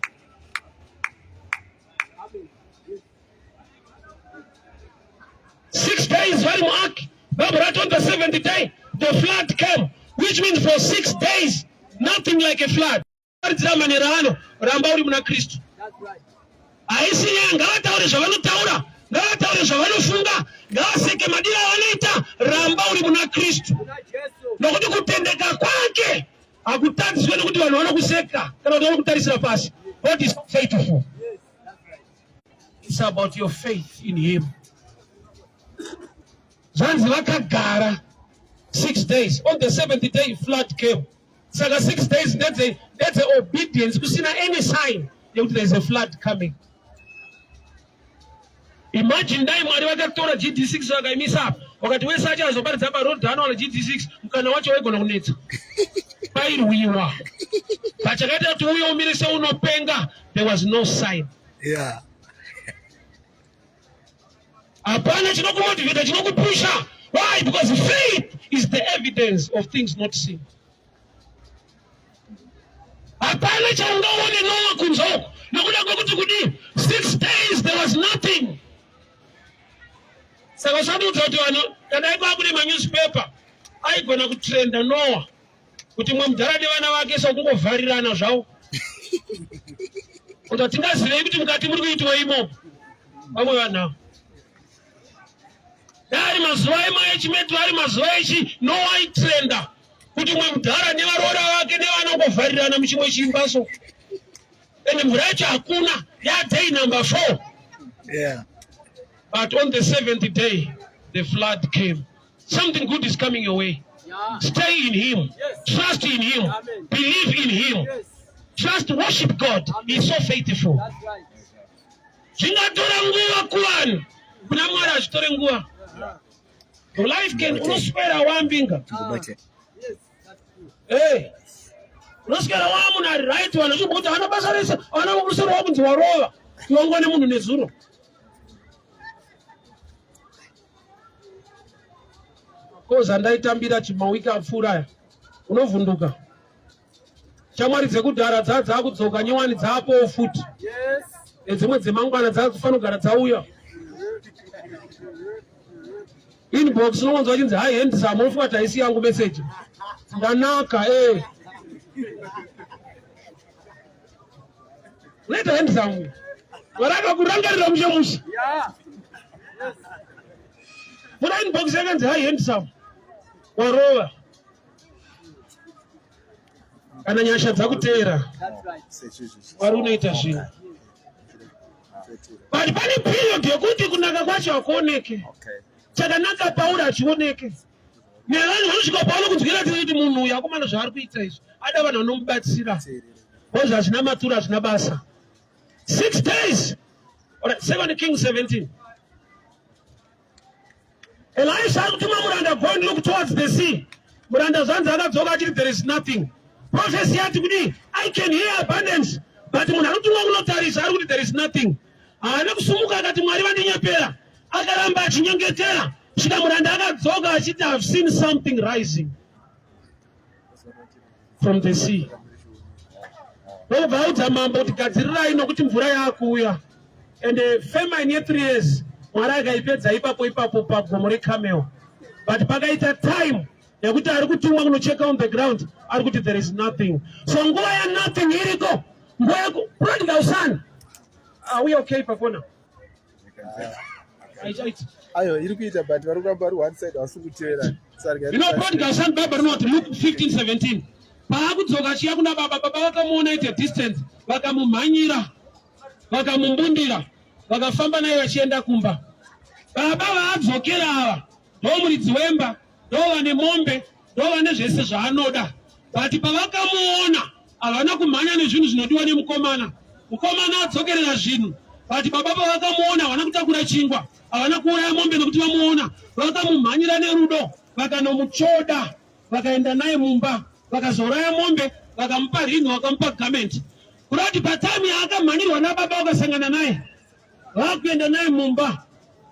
6 days vari muark. Bible rati on the 7th day the flood came, which means for 6 days nothing like a flood. Paridzira manera ano, ramba uri muna Kristu. Haisi nyaya, ngavataure zvavanotaura, ngavataure zvavanofunga, ngavaseke madiro avanoita, ramba uri muna Kristu, nokuti kutendeka kwake hakutadziswe nekuti vanhu vanokuseka kana kuti vanokutarisira pasi. God is faithful. It's about your faith in him. Zvanzi vakagara 6 days. On the 7th day flood came. Saka 6 days ndedze obedience, kusina any sign yekuti there is a flood coming. Imagine dai Mwari vakatora GD6 vakaimisa apa, vakati wese achazoparidza paroad anowana GD6, mukana wacho waigona kunetsa. Pairwiwa. Pachakaita kuti uye umire seunopenga, there was no sign. Hapana chinokumotivata, chinokupusha. Why? Because faith is the evidence of things not seen. Hapana chaungaone Noah kunze uko, nokuda kwekuti kudii, 6 days there was nothing. Saka usatiudza kuti vanhu kadai kwakude manewspaper aigona kutrenda Noah kuti mwe mudhara nevana vake sokungovharirana zvavo, kuti tingazivei kuti mukati muri kuitwa imomo. Vamwe vanhu ava dai mazuva emaechimetro ari mazuva echi Noah aitrenda kuti mwe mudhara nevaroora vake nevanongovharirana muchimwe chimba so. Ende mvura yacho hakuna, yaday number 4. Yeah. But on the seventh day, the flood came. Something good is coming your way. Yeah. Stay in Him. Yes. Trust in Him. Amen. Believe in Him. Yes. Trust, worship God. He's so faithful. That's right. Zvingatora nguva kuvanhu. Kuna Mwari hazvitore nguva. Life can unoswera wambinga. Ndikubate. Yes. That's true. Hey. Unoswera wamunhu ari right vanhu vachibva kuti haana basa rese, haana kuswera wakunzi warova. Kuongwa nemunhu nezuro. Koza ndaitambira chimawiki apfuura aya. Unovhunduka. Shamwari dzekudhara dzaa dzakudzoka nyowani dzaapowo futi. Yes. Nedzimwe dzemangwana dzakufanira kugara dzauya. Inbox unowanzwa vachinzi hi handsome, unofunga kuti haisi yangu message. Ndanaka eh. Unoita handsome. Mwari akakurangarira mushe mushe. Yeah. Yes. Muna inbox yakanzi hi handsome. Warova. Kana nyasha dzakuteera, That's right. Mwari unoita zvinhu. But pane period yekuti kunaka kwacho hakuoneke. Okay. Chakanaka pauri hachioneke. Nevanhu vanosvika pauri kunzwira tsitsi kuti munhu uyu akomana zvaari kuita izvi, ada vanhu vanomubatsira. Because hazvina maturo, hazvina basa. 6 days. All right, 2 Kings 17. Elisha ari kutuma muranda, go and look towards the sea. Muranda zvanzi akadzoka achiti there is nothing. Prophecy yati kudii? I can hear abundance. But munhu ari kutumwa kunotarisa ari kuti there is nothing. Haana kusumuka akati Mwari vandinyepera. Akaramba achinyengetera. Svika muranda akadzoka achiti I've seen something rising from the sea. Ndokubva audza mambo kuti gadzirirai nokuti mvura yaakuuya. And famine ye 3 years Mwari akaipedza ipapo ipapo pagomo reCarmel. But pakaita time yekuti ari kutumwa kunocheka on the ground ari kuti there is nothing. So nguva ya nothing iriko. Nguva yeku prodigal son. Are we okay pakona? Ayo iri kuita but vari kuramba vari one side havasi kuteerana. You know prodigal son Bible rinoti Luke 15:17. Paakudzoka achiya kuna baba, baba vakamuona at a distance, vakamumhanyira, vakamumbundira, vakafamba naye vachienda kumba. Baba vaadzokera ava ndo muridzi wemba, ndo vane mombe, ndo vane zvese zvaanoda. But pavakamuona havana kumhanya nezvinhu zvinodiwa nemukomana. Mukomana adzokerera zvinhu, but baba pavakamuona havana kutakura chingwa, havana kuuraya mombe nekuti vamuona, vakamumhanyira nerudo, vakanomutsvoda, vakaenda naye mumba, vakazouraya mombe, vakamupa ringi, vakamupa garment. Kuda kuti patime yaakamhanyirwa nababa vakasangana naye, vakuenda naye mumba,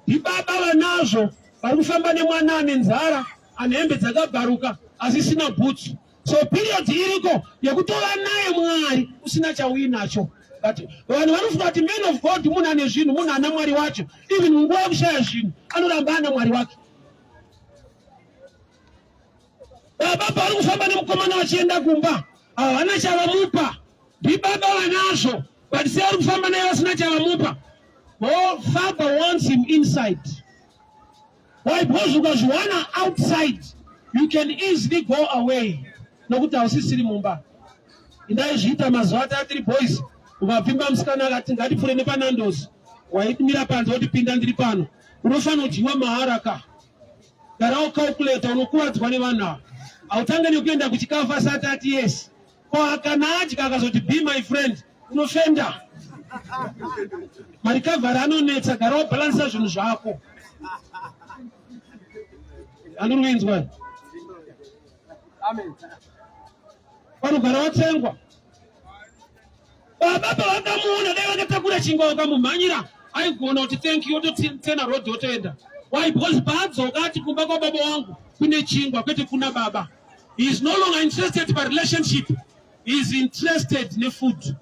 ndibaba vanazvo vari kufamba nemwana ane nzara, ane hembe dzakabvaruka asisina bhutsu. So period iriko yekutova naye Mwari usina chauinacho. But vanhu vanofunga kuti man of God munhu ane zvinhu, munhu ana Mwari wacho. Even munguva yekushaya zvinhu anoramba ana Mwari wake. Baba pavari kufamba nemukomana vachienda kumba, havana chavamupa. Ndibaba vanazvo, but sei vari kufamba naye vasina chavamupa? Oh, father wants him inside. Why? Because ukazviwana outside, you can easily go away. Nokuti hausisiri mumba. Ndaizviita mazuva atiri boys, ukapfimba musikana akati ngatipfure nepaNandos, waimira panze woti pinda ndiri pano. Unofanira kudyiwa mahara ka. Gara ucalculate unokuvadzwa nevanhu ava. Hautange nekuenda kuchikafu asati ati yes. Ko kana adya akazoti be my friend, unofenda. Marecovery anonetsa, gara wabhalansa zvinhu zvako. Andiri kuinzwa? Amen. Panogara watsengwa. Baba pavakamuona dai vakatakura chingwa vakamumhanyira, aigona kuti thank you, ototena road otoenda. Why? Because paadzoka ati kumba kwababa wangu kune chingwa kwete kuna baba. He is no longer interested by relationship. He is interested in food.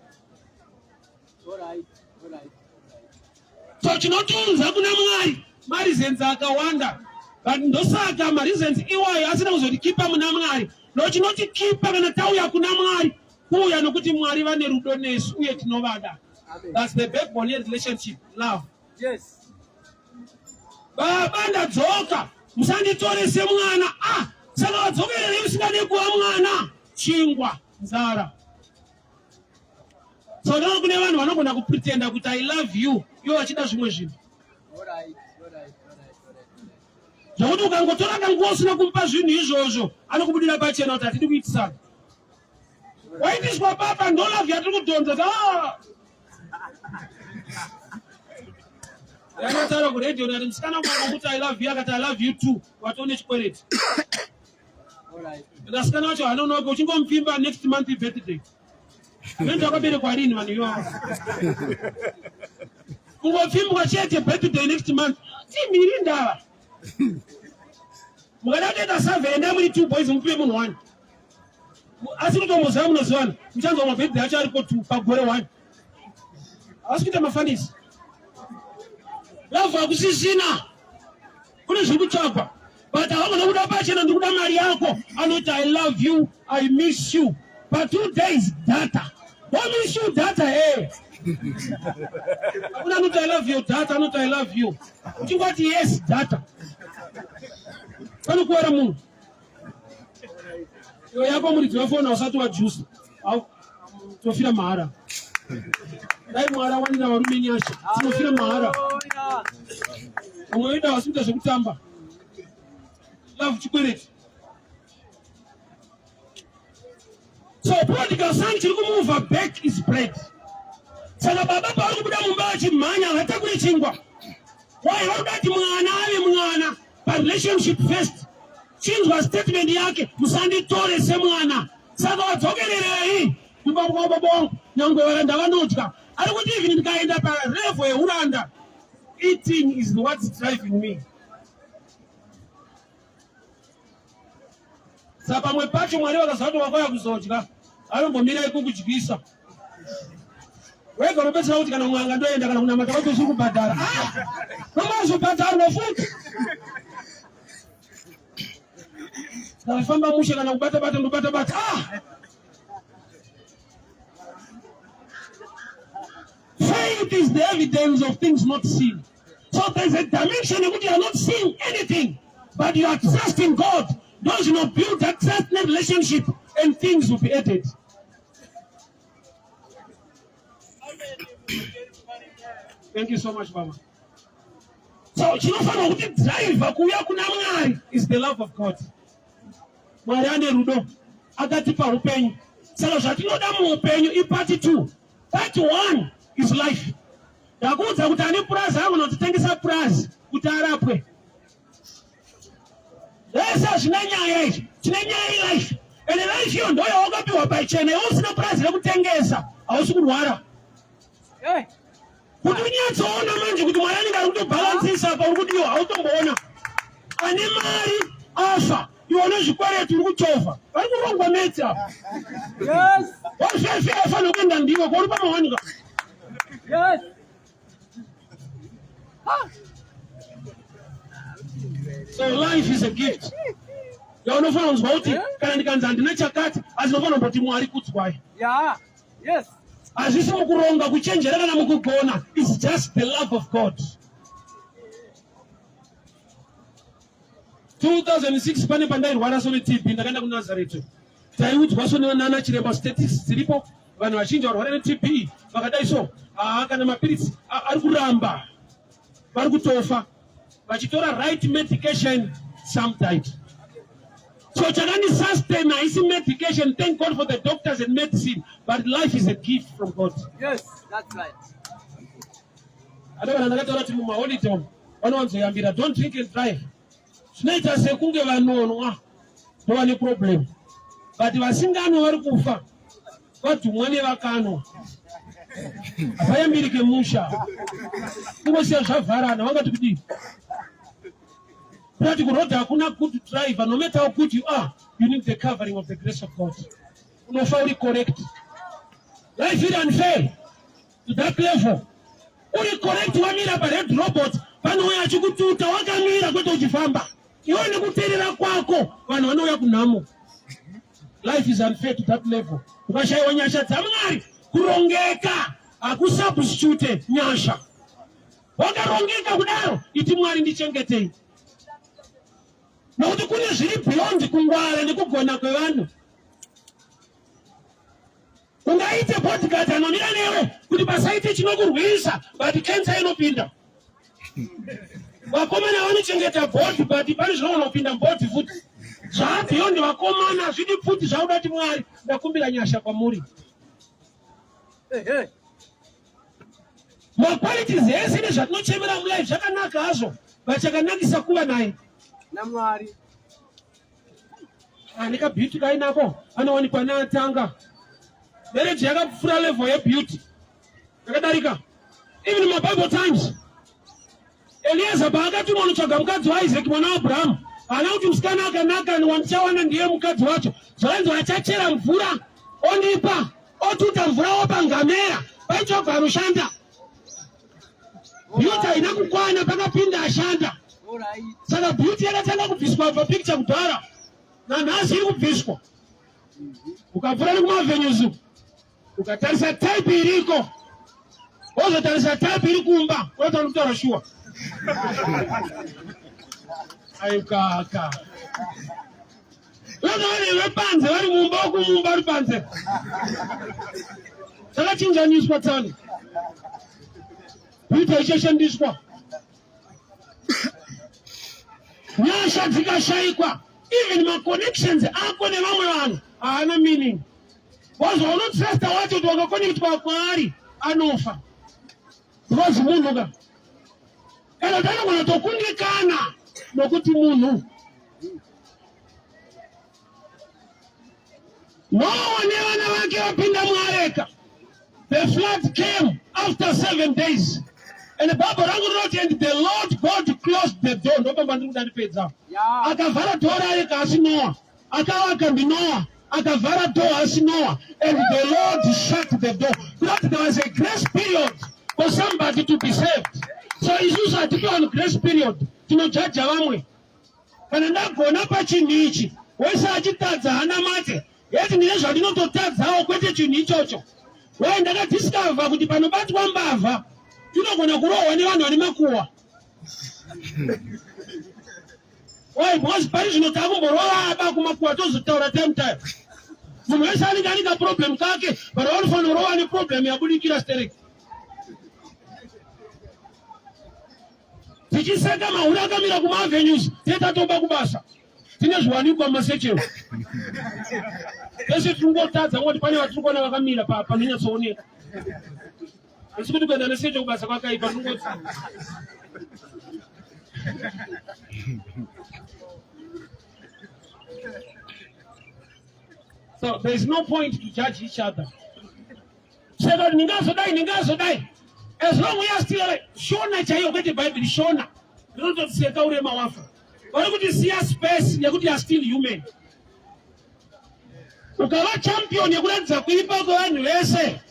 All right. All right. So chinotiunza kuna Mwari mareasons akawanda, but ndosaka mareasons iwayo asina kuzotikipa muna Mwari. Ndo chinotikipa kana tauya kuna Mwari, kuuya nokuti Mwari vane rudo nesu uye tinovada. Amen. That's the backbone yerelationship, love. Yes. Baba ndadzoka, musanditore semwana. Ah, saka wadzokererei usingade kuva mwana? Chingwa, nzara. So ndinoona kune vanhu vanogona kupretenda kuti I love you ivo vachida zvimwe zvinhu. Zvekuti ukangotora kanguva usina kumupa zvinhu izvozvo anokubudira pachena kuti hatidi kuitisana. Waitiswa papa ndo love yatiri kudhonza. Ah! Yakataura kuredio ndati musikana wangu kuti I love you akati I love you too watone chikwereti. Vasikana vacho hanonoke uchingomupfimba next month birthday. Nendo akaberekwa rini vanhu ivavo. Kungopfimbwa chete birthday next month. Timiri ndava. Mukada kutoita survey endai muri two boys mupiwe munhu one. Asi kutomboziva munozivana. Muchanzwa mabirthday acho ariko two pagore one. Havasi kuita mafanisi. Love hakusisina. Kune zviri kutsvagwa. But havagona kuda pachena ndikuda mari yako. Anoti I love you, I miss you. Pa two days data. Don't miss you data eh. Hakuna anoti I love you data, anoti I love you. Uchingoti yes data. Panokuwara munhu. Iwe yako muridzi wefoni hausati wajusa. Tofira mahara. Dai Mwari awanira varume nyasha. Tinofira mahara. Umwe wedu havasi kuita zvekutamba. Love chikwereti. So prodigal son chiri kumove back is bread. Saka baba pavari kubuda mumba vachimhanya havatakure chingwa. Why vari kuda kuti mwana ave mwana parelationship first. Chinzwa statement yake musanditore semwana. Saka wadzokererei kumba kwababa wangu nyangwe varanda vanodya. Ari kuti even ndikaenda palevel yeuranda eating is what's driving me. Saka pamwe pacho Mwari vakaziva kuti wakauya kuzodya, vanombomira ikukudyisa. Wega unopedzisira kuti kana mwanga ndoenda kana kunamata kwacho usiri kubhadhara. Ah! Nomazobhadharwa futi. Ndafamba mushe kana kubata bata ndobata bata. Ah! Faith is the evidence of things not seen. So there's a dimension yekuti you are not seeing anything, but you are trusting God. Those who build that trust relationship and things will be added. Thank you so much, Mama. So chinofanira kuti driver kuuya kuna Mwari is the love of God. Mwari ane rudo akatipa upenyu. Saka zvatinoda muupenyu ipart 2. Part 1 is life. Ndakuudza kuti ane purazi anogona kutotengesa purazi kuti arapwe. Zvese hazvina nyaya izvi, tine nyaya yelife. Ende life iyo ndo yawakapiwa pachena, iwe usina purazi rekutengesa hausi kurwara. Kuti unyatsoona manje kuti Mwari anenge ari kutobhalansisa apa uri kudiwa hautomboona. Ane mari afa, iwe une zvikwereti uri kuchovha. Vari kurongwa metsi apa. Yes. Wafefe afanira kuenda ndiwe kwauri pamawanika. Yes. So life is a gift. Yaunofanira kunzwa kuti kana ndikanzi handina chakati asi unofanira kumboti Mwari kudzwai. Yeah. Yes. Hazvisi mukuronga kuchenjera kana mukugona. It's just the love of God. 2006 pane pandairwara so neTB ndakaenda kuNazareth. Taiudzwa so nana chiremba statistics dziripo vanhu vazhinji varwara neTB vakadai so haa kana mapiritsi ari kuramba vari kutofa vachitora right medication some died. So chakandisustaina haisi medication thank God for the doctors and medicine but life is a gift from God. Yes, that's right. Adavana ndakataura kuti mumaholiday umu vanowanzoyambira don't drink and drive. Zvinoita sekunge vanonwa ndovane problem but vasinganwe vari kufa vadhumwa nevakanwa hapayambirike musha kungosiya zvavharana vangati kudii kuti kuroad hakuna good driver no matter how good you are you need the covering of the grace of God unofa uri correct life iri unfair to that level uri correct wamira pared robot panouya achikututa wakamira kwete uchifamba iwe nekuteerera kwako vanhu vanouya kunhamo life is unfair to that level ukashayiwa nyasha dzamwari kurongeka hakusubstitute nyasha wakarongeka kudaro iti mwari ndichengetei nokuti kune zviri beyond kungwara nekugona kwevanhu. Ungaite bodyguard anomira newe kuti pasaite chinokurwisa, but cancer inopinda. Vakomana vanochengeta body, but pane zvinogona kupinda body futi. Zvabeyond vakomana, hazvidi pfuti, zvakuda kuti Mwari, ndakumbira nyasha kwamuri. Maqualities ese nezvatinochemera mulife zvakanaka hazvo, but chakanakisa kuva naye naMwari. Ane kabeauty kainako anowanikwa neatanga. Marriage yakapfuura level yebeauty yakadarika. Even maBible times, Eliezer paakatumwa kunotsvaga mukadzi waIsaac mwana waAbrahamu, haana kuti musikana akanaka wandichawana ndiye mukadzi wacho. Zvainzi achachera mvura ondipa, otuta mvura opa ngamera, paitsvagwa anoshanda. Beauty haina kukwana, pakapinda ashanda. Saka beauty yakatanga kubviswa papicture kudhara, nanhasi iri kubviswa. Ukapfuura nekumavenues ukatarisa type iriko, wozotarisa type iri kumba, unotaura kutaura shuwa. Aikaka vana vepanze vari mumba, wokumumba vari panze, zvakachinjaniswa tsano. Beauty haichashandiswa. Nyasha dzikashayikwa, even maconnections ako nevamwe vanhu haana meaning. Wazwa unotrusta wacho kuti wakakonectwa kwaari anofa, because munhu ka kana kuti anogona kutokundikana nokuti munhu. Noa nevana vake vapinda muareka. The flood came after 7 days. And the Bible rangu rinoti, and the Lord God closed the door. Ndopamba ndiri kuda ndipedza. Akavhara door raareka asi Noa. Akavaka ndiNoa. Akavhara door asi Noa. And the Lord shut the door. Because there was a grace period for somebody to be saved. So isusu hatipi vanhu grace period. Tinojaja vamwe. Kana ndagona pachinhu ichi, wese achitadza hana mate. Yeti ndine zvandinototadzawo kwete chinhu ichocho. Wai ndakadiscover kuti panobatwa mbavha tinogona kurohwa nevanhu vane makuhwa. Why? Because pari zvino takumborova aba kumakuhwa, tozotaura time time. Munhu wese anenge ane kaproblem kake, but vanofanira kurova neproblem yabudikira stereki. Tichiseka mahure akamira kumaavenues, tetatoba kubasa. Tine zviwanikwa mumasechero. Tese tingotadza ngoti pane vatiri kuona vakamira panonyatsooneka. Asi kuti kuenda nesecho kubasa kwakaipa, tingoti So there is no point to judge each other. Saka ndingazodai, ndingazodai. As long we are still alive. Shona chaiyo kwete Bible, Shona. Ndinototiseka urema wafa. Vari kuti siya space yekuti you are still human. Ukava champion yekuratidza kuipa kwevanhu vese,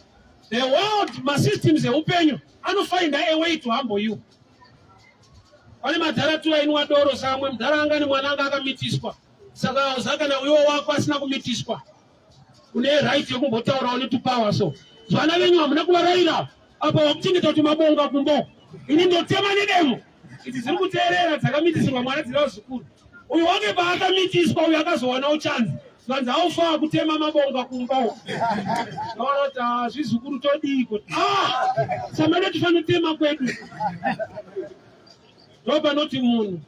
the world, masystems eupenyu anofind a way to humble you. Pane madhara tu ainwa doro, saka mwe mudhara anga nemwana anga akamitiswa. Saka uzakana uyo wako asina kumitiswa, une right yekumbotaurawo netupawa. So vana venyu hamuna kuvaraira apa, wakuchengeta kuti mabonga kumbo, ini ndotema nedemo. Idzi dziri kuteerera dzakamitisirwa mwana dziri vazukuru. Uyu wake paakamitiswa, uyu akazowanawo chanzi, vanzi aufaa kutema mabonga kumba uku. Vaona kuti zvizukuru todiiko, samene tifanotema kwedu. Ndopanoti munhu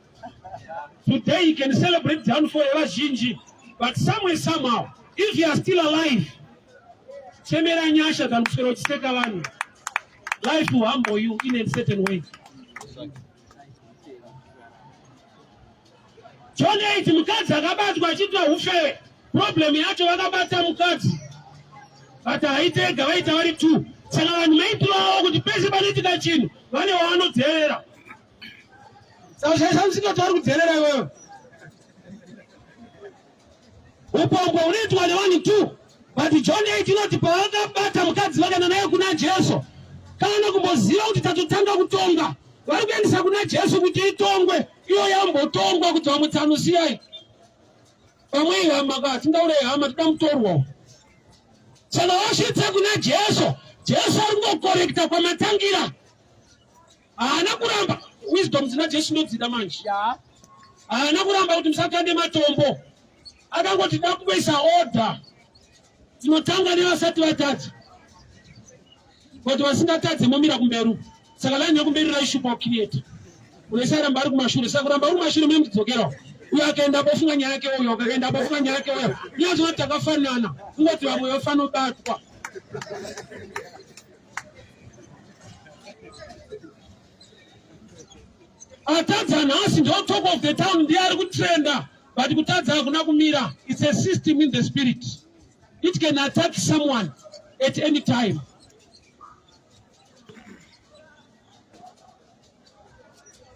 today you can celebrate downfall yevazhinji, but somewhere somehow if you are still alive, chemera nyasha than kuswera uchiseka vanhu. Life will humble you in a certain way. John 8, mukadzi akabatwa achiitwa ufeve. Problem yacho vakabata mukadzi, but haitega, vaita vari two. Saka vanhu maitirawo kuti pese panoitika chinhu vane wavanodherera. Saka zvaishandisika kuti vari kudherera iwewe. Upombwe hunoitwa nevanhu two, but John 8 inoti pavakabata mukadzi vakaenda naye kuna Jesu, kana kumboziva kuti tatotanga kutonga, vari kuendesa kuna Jesu kuti itongwe, iyo yambotongwa kuti vamwe tsanusiyai pamwe ihama ka, tingaurei hama, toda mutorwa. Saka vasvitsa kuna Jesu, Jesu ari kungokorekta kwamatangira, haana kuramba. Wisdom dzina Jesu ndodzida manje. Haana kuramba kuti musakande matombo, akangoti da kuisa order. Tinotanga nevasati vatadza. Kuti vasingatadze momira kumberi. Saka line yekumberi raishupa kucreate. Unoisa ramba ari kumashure. Saka kuramba uri kumashure mune muchidzokera. Uyo akaenda apofunga nyaya yake uyo, akaenda apofunga nyaya yake uyo. Nyaya dzinoti takafanana. Kungoti vamwe vafanobatwa. Atadza nhasi ndo talk of the town ndiye ari kutrenda but kutadza hakuna kumira. It's a system in the spirit. It can attack someone at any time.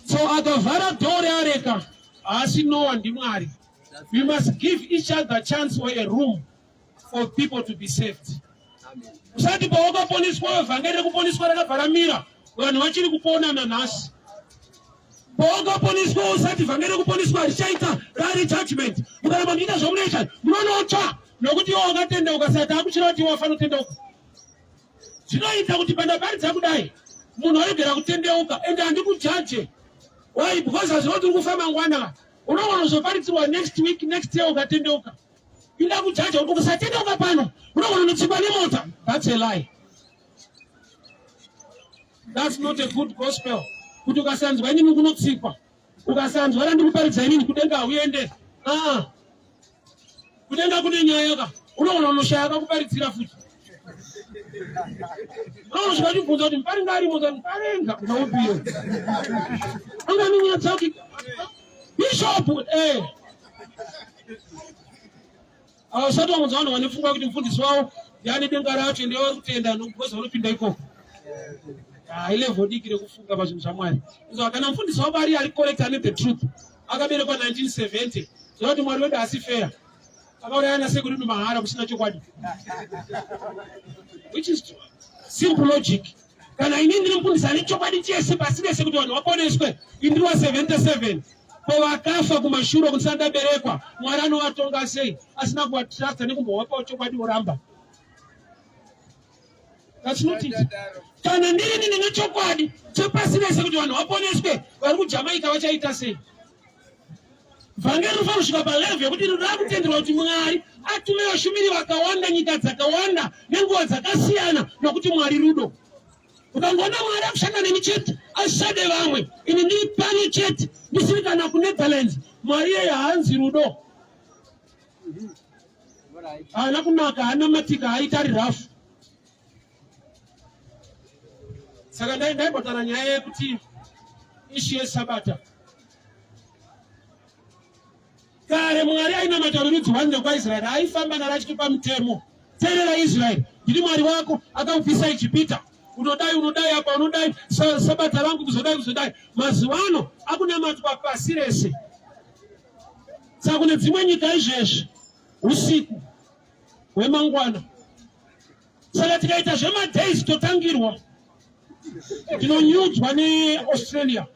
So akavhara door reareka haasi Noah ndiMwari. We must give each other chance or a room for people to be saved. Usati pawakaponiswa vhangeri rekuponiswa rakabva ramira, vanhu vachiri kupona nanhasi. Pawakaponiswa usati vhangeri rekuponiswa richaita rari judgment. Mukaramba muchiita zvamunoita munonotsva nokuti iwe wakatendeuka saka takuchira kuti iwe wafanira kutendeuka. Zvinoita kuti pandaparidza kudai munhu aregera kutendeuka ende handikujaje. Why? Because hazvina kuti uri kufa mangwana. Unogona kuzoparidzirwa next week, next year ukatendeuka. Inda kujaja kuti ukasatendeuka pano unogona kunotsikwa nemota. That's a lie. That's not a good gospel. Kuti ukasanzwa inini kunotsikwa. Ukasanzwa randikuparidza inini kudenga hauende. Ah. Kudenga kune nyaya ka. Unogona kunoshaya akakuparidzira futi. Unosvika uchibvunza kuti muparinga arimo kuti muparinga unaupiyo. Anganinyatsa kuti bishop eh. Usati wamunzwa vanhu vane pfungwa yekuti mufundisi wavo ndiani denga racho ndiye vari kutenda because vanopinda ikoko. Ah, ilevel diki rekufunga pazvinhu zvaMwari. So kana mufundisi wavo ari ari correct ane the truth. Akaberekwa 1970. Zvoreva kuti Mwari wedu haasi fair. Akauraya ana sekuru edu mahara kusina chokwadi. Which is simple logic. Kana ini ndiri mufundisi ane chokwadi chese pasi rese kuti vanhu vaponeswe, ini ndiri wa 77. Ko vakafa kumashure kundisati ndaberekwa, Mwari anovatonga sei asina kuvatrusta nekumbovapawo chokwadi oramba? That's not it. Kana ndiri ini ndine chokwadi chepasi rese kuti vanhu vaponeswe, vari kuJamaica vachaita sei? Vhangeri rinofanira kusvika palevel yekuti rakutenderwa kuti Mwari atume vashumiri vakawanda, nyika dzakawanda, nenguva dzakasiyana, nokuti Mwari rudo. Ukangoona Mwari akushanda neni chete, asade vamwe, ini ndiri pano chete, ndisiri kana kuNetherlands, Mwari iyeye haanzi rudo. Haana kunaka, haana matika, haaita ari rafu. Saka ndaimbotaura nyaya yekuti ishi yesabata. Kare Mwari ainamata rurudzi rwani rwekwaIsraeri, aifamba naro achitopa mutemo. Teerera Israeri, ndini Mwari wako akakubvisa Ijipita. Unodai, unodai apa, unodai sabata rangu kuzodai, kuzodai. Mazuva ano akunamatwa pasi rese. Saka kune dzimwe nyika izvezvi usiku hwemangwana. Saka tikaita zvemadays totangirwa, tinonyudzwa neAustralia.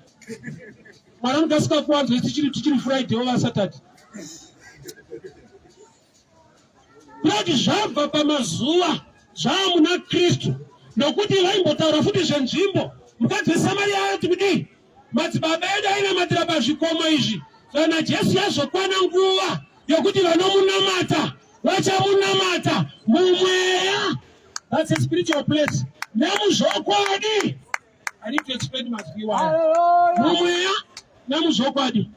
Mwana anokasika kuwanzwa tichiri Friday ova Saturday. Kuda kuti zvabva pamazuva zvaa muna Kristu, nokuti vaimbotaura futi zvenzvimbo. Mukadzi weSamaria anoti kudii? Madzibaba edu ainamatira pazvikomo izvi, kana Jesu yazokwana nguva yokuti vanomunamata vachamunamata mumweya. That's a spiritual place. Nemuzvokwadi. I need to explain mazwi iwayo. Mumweya nemuzvokwadi.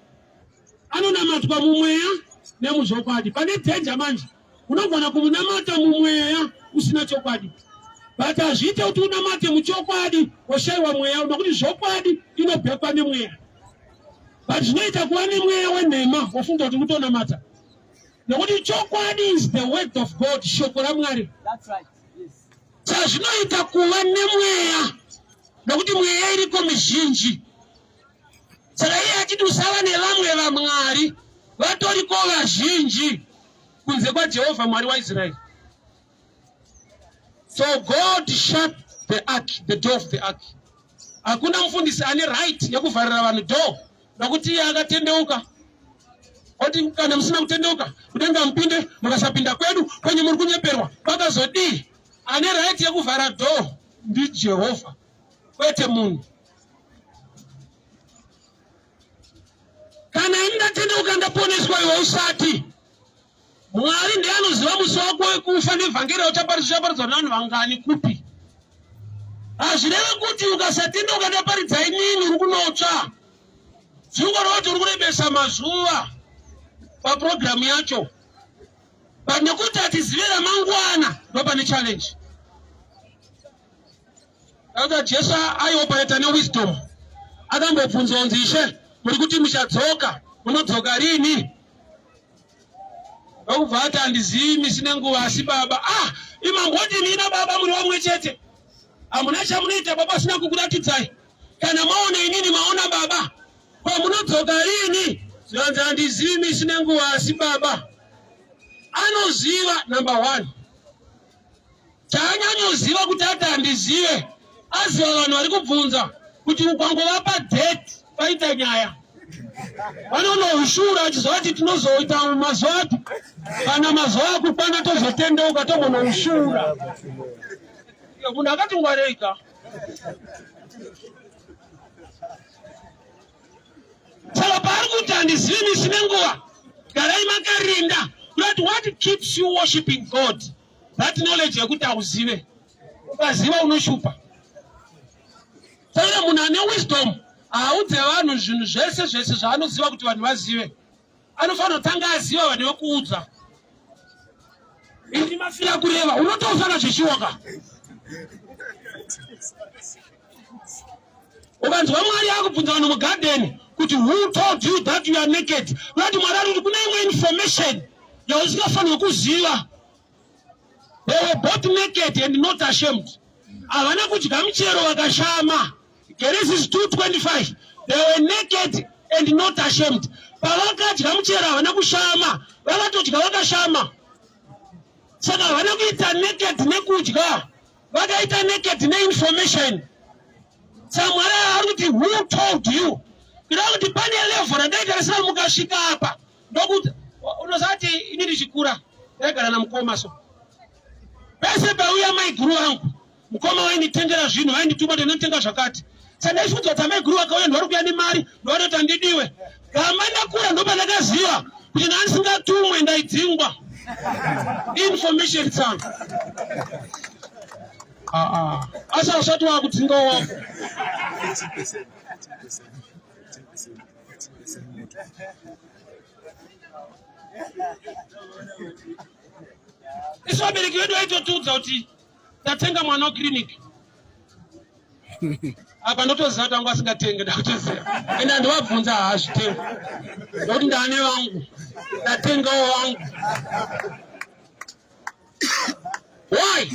Anonamatwa mumweya nemuzvokwadi. Pane danger manje. Unogona kumunamata mumweya usina chokwadi. But hazviite kuti unamate muchokwadi woshaiwa mweya nokuti zvokwadi inobhekwa nemweya. But zvinoita kuva nemweya wenhema wofunga kuti kutonamata. Nokuti chokwadi is the word of God, shoko raMwari. That's right. Yes. Chazvinoita kuva nemweya nokuti mweya iriko mizhinji. Saka iye achiti usava nevamwe vamwari vatoriko vazhinji kunze kwaJehovha Mwari waIsraeri. So God shut the ark, the door of the ark. Hakuna mufundisi ane right yekuvharira vanhu door nokuti iye akatendeuka. Oti kana musina kutendeuka kudenga mupinde, mukasapinda kwedu kwenyu muri kunyeperwa. Pakazodii? Ane right yekuvhara door ndiJehovha kwete munhu. Kana ini ndatendeuka ndaponeswa iwe usati. Mwari ndiye anoziva musi wako wekufa nevhangeri rauchaparidza uchaparidzwa nevanhu vangani kupi. Hazvireve kuti ukasatenda ukadaparidza inini uri kunotsva. Zvinongoreva kuti uri kurebesa mazuva papurogiramu yacho. But nekuti hatizive ramangwana ndopane challenge. Saka Jesu aioperata newisdom. Akambobvunzwa kunzi Ishe, muri kuti muchadzoka, munodzoka rini? Ndokubva ati handizivi misi nenguva asi baba. Ah, imamboti ini nababa muri vamwe chete. Hamuna chamunoita baba asina kukuratidzai. Kana maona inini maona baba. Ko munodzoka rini? Zvikanzi handizivi misi nenguva asi baba. Anoziva number one. Chaanyanyoziva kuti ati handizive, aziva vanhu vari kubvunza kuti ukangovapa date paita nyaya. Vanonohushura achizova kuti tinozoita mazuva api kana mazuva akukwana tozotendeuka tombonohushura. Munhu akati ngwarei ka. Saka paari kuti handizivi misi nenguva, garai makarinda. Kuti what keeps you worshiping God? That knowledge yekuti hauzive. Ukaziva unoshupa. Saka munhu ane wisdom haaudze vanhu zvinhu zvese zvese zvaanoziva kuti vanhu vazive. Anofanira kutanga aziva vanhu vekuudza. Ini mafira kureva unotofana zvichiwoka. Ukanzwa Mwari akubvunza vanhu mugadheni kuti who told you that you are naked, unati Mwari ari kuti kune imwe information yausingafanirwi kuziva. They were both naked and not ashamed. Havana kudya michero vakashama. Genesis 2:25. They were naked and not ashamed. Pavakadya muchero havana kushama, vakatodya vakashama. Saka havana kuita naked nekudya, vakaita naked neinformation. Saka Mwari ari kuti who told you? Kuda kuti pane level randaitarisira mukasvika apa ndokuti unoziva kuti ini ndichikura ndaigara namukoma so pese pauya maiguru vangu mukoma vainditengera zvinhu vaindituma kuti ndinotenga zvakati saka ndaifunga kuti amaiguru vakauya ndvari kuya nemari ndovanoti handidiwe gama ndakura ndopandakaziva kuti ndandisingatumwe ndaidzingwa information tsanga ah, ah. asi hausati wakudzingawo wako 18%, 18%, 18%, 18% moto. Isu vabereki vedu vaitotiudza kuti tatenga mwana weclinic. Apa ndotoziva kuti vangu vasingatenge ndakutoziva. Ende handivabvunza haazvitenga. Ndokuti ndane vangu. Ndatengawo vangu. Why?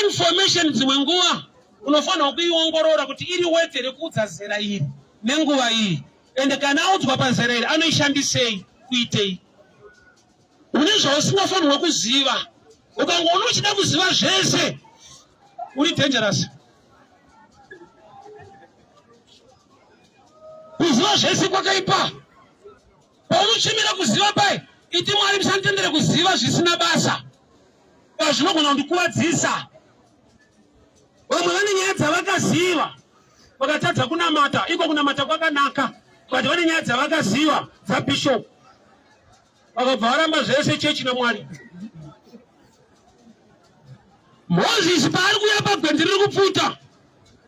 Information dzimwe nguva unofanirwa kuiongorora kuti iri wete rekuudza zera iri nenguva iyi. Ende kana audzwa pazera iri anoishandisei kuitei? Une zvausingafanirwa kuziva. Ukangoona uchida kuziva zvese uri dangerous. Kuziva zvese kwakaipa. Paunochemera kuziva pai, iti Mwari musanditendere kuziva zvisina basa. Pazvinogona kundikuvadzisa. Vamwe vane nyaya dzavakaziva vakatadza kunamata, iko kunamata kwakanaka, but vane nyaya dzavakaziva dzabishop vakabva varamba zvese chechi naMwari. Mozisi paari kuuya pagwenzi riri kupfuta,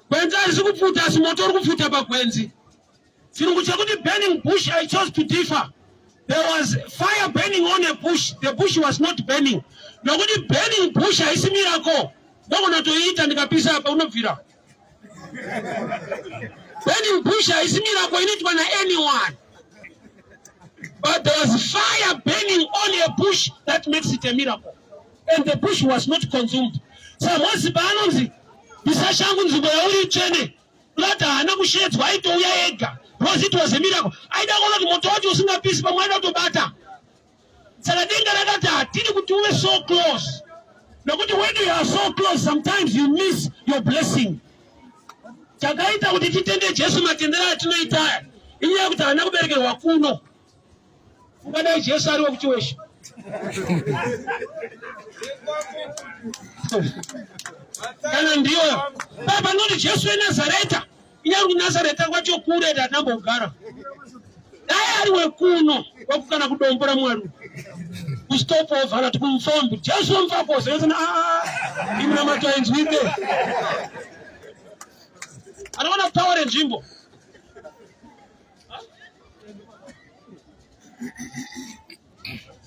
gwenzi harisi kupfuta asi moto uri kupfuta pagwenzi. Chirungu chekuti burning bush, I chose to differ. There was fire burning on a bush. The bush was not burning. Nokuti burning bush haisi miracle. Ndogona toiita ndikapisa apa unobvira. Burning bush haisi miracle inoitwa na anyone. But there was fire burning on a bush that makes it a miracle. And the bush was not consumed. Saka Moses paanonzi bisa shangu nzvimbo yauri tsvene Plata haana kusheedzwa aitouya ega because it was a miracle. Aida kuona kuti moto wacho usingapisi pamwe aida kutobata. Saka denga rakati hatidi kuti uve so close. Nokuti when you are so close sometimes you miss your blessing. Chakaita kuti titende Jesu matendero atinoita aya inyaya yekuti haana kuberekerwa kuno. Ungadai Jesu ari wekuchiwesha. Kana ndiyo baba noti Jesu weNazareta, inyaya kuti Nazareta kwacho kure tatambogara. Dai ari wekuno wakukana kudombo raMwari. Kustop over kana kuti kumufambi Jesu wemufambozo yese ah, ah, imunamato ainzwike. Anoona power yenzvimbo.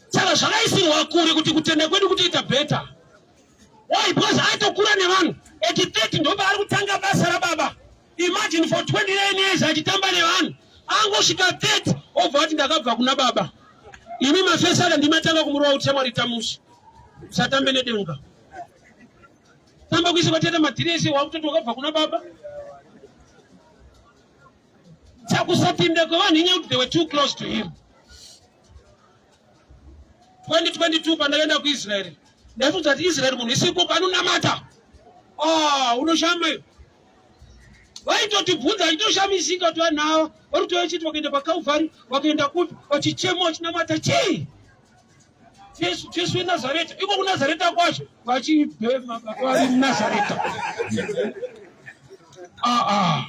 Saka zvakaisirwa kure kuti kutenda kwedu kutoita better. Why? Because aitokura nevanhu. At 30 ndopaari kutanga basa rababa. Imagine for 29 years achitamba nevanhu. Angosvika 30 obva ati ndakabva kuna baba. Imi mafesi aka ndimatanga kumurova kuti shamwari tamusi. Usatambe nedenga. Tamba kuisa kwateta madhiresi wakutoti wakabva kuna baba. Chakusapinda kwevanhu inyaya kuti they were too close to him. 2022 pandakaenda kuIsraeri ndaifunza kuti Israeri munhu isikoko anonamata. Ah, unoshama iyo. Vaitotibvunza vachitoshamisika kuti vanhu ava vari kutouya chiti vakaenda paCalvary vakaenda kupi vachichema vachinamata chii? Jesu, Jesu weNazareta. Iko kuNazareta kwacho vachibhema vari muNazareta. Ah, ah.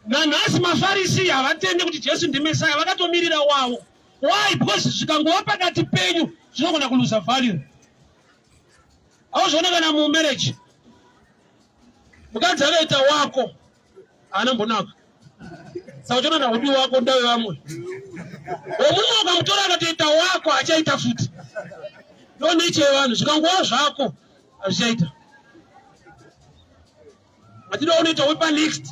Nanhasi maFarisi havatende kuti Jesu ndiMesaya, vakatomirira wavo. Why? Because zvikangova pakati penyu zvinogona kuluza value. Hauzviona kana mumarriage mukadzi akaita wako haana mbonaka saka uchiona ndaudi wako ndawe vamwe womumwe ukamutora akatoita wako hachaita futi ndoniche vanhu zvikangova zvako hazvichaita matida unoita wepanext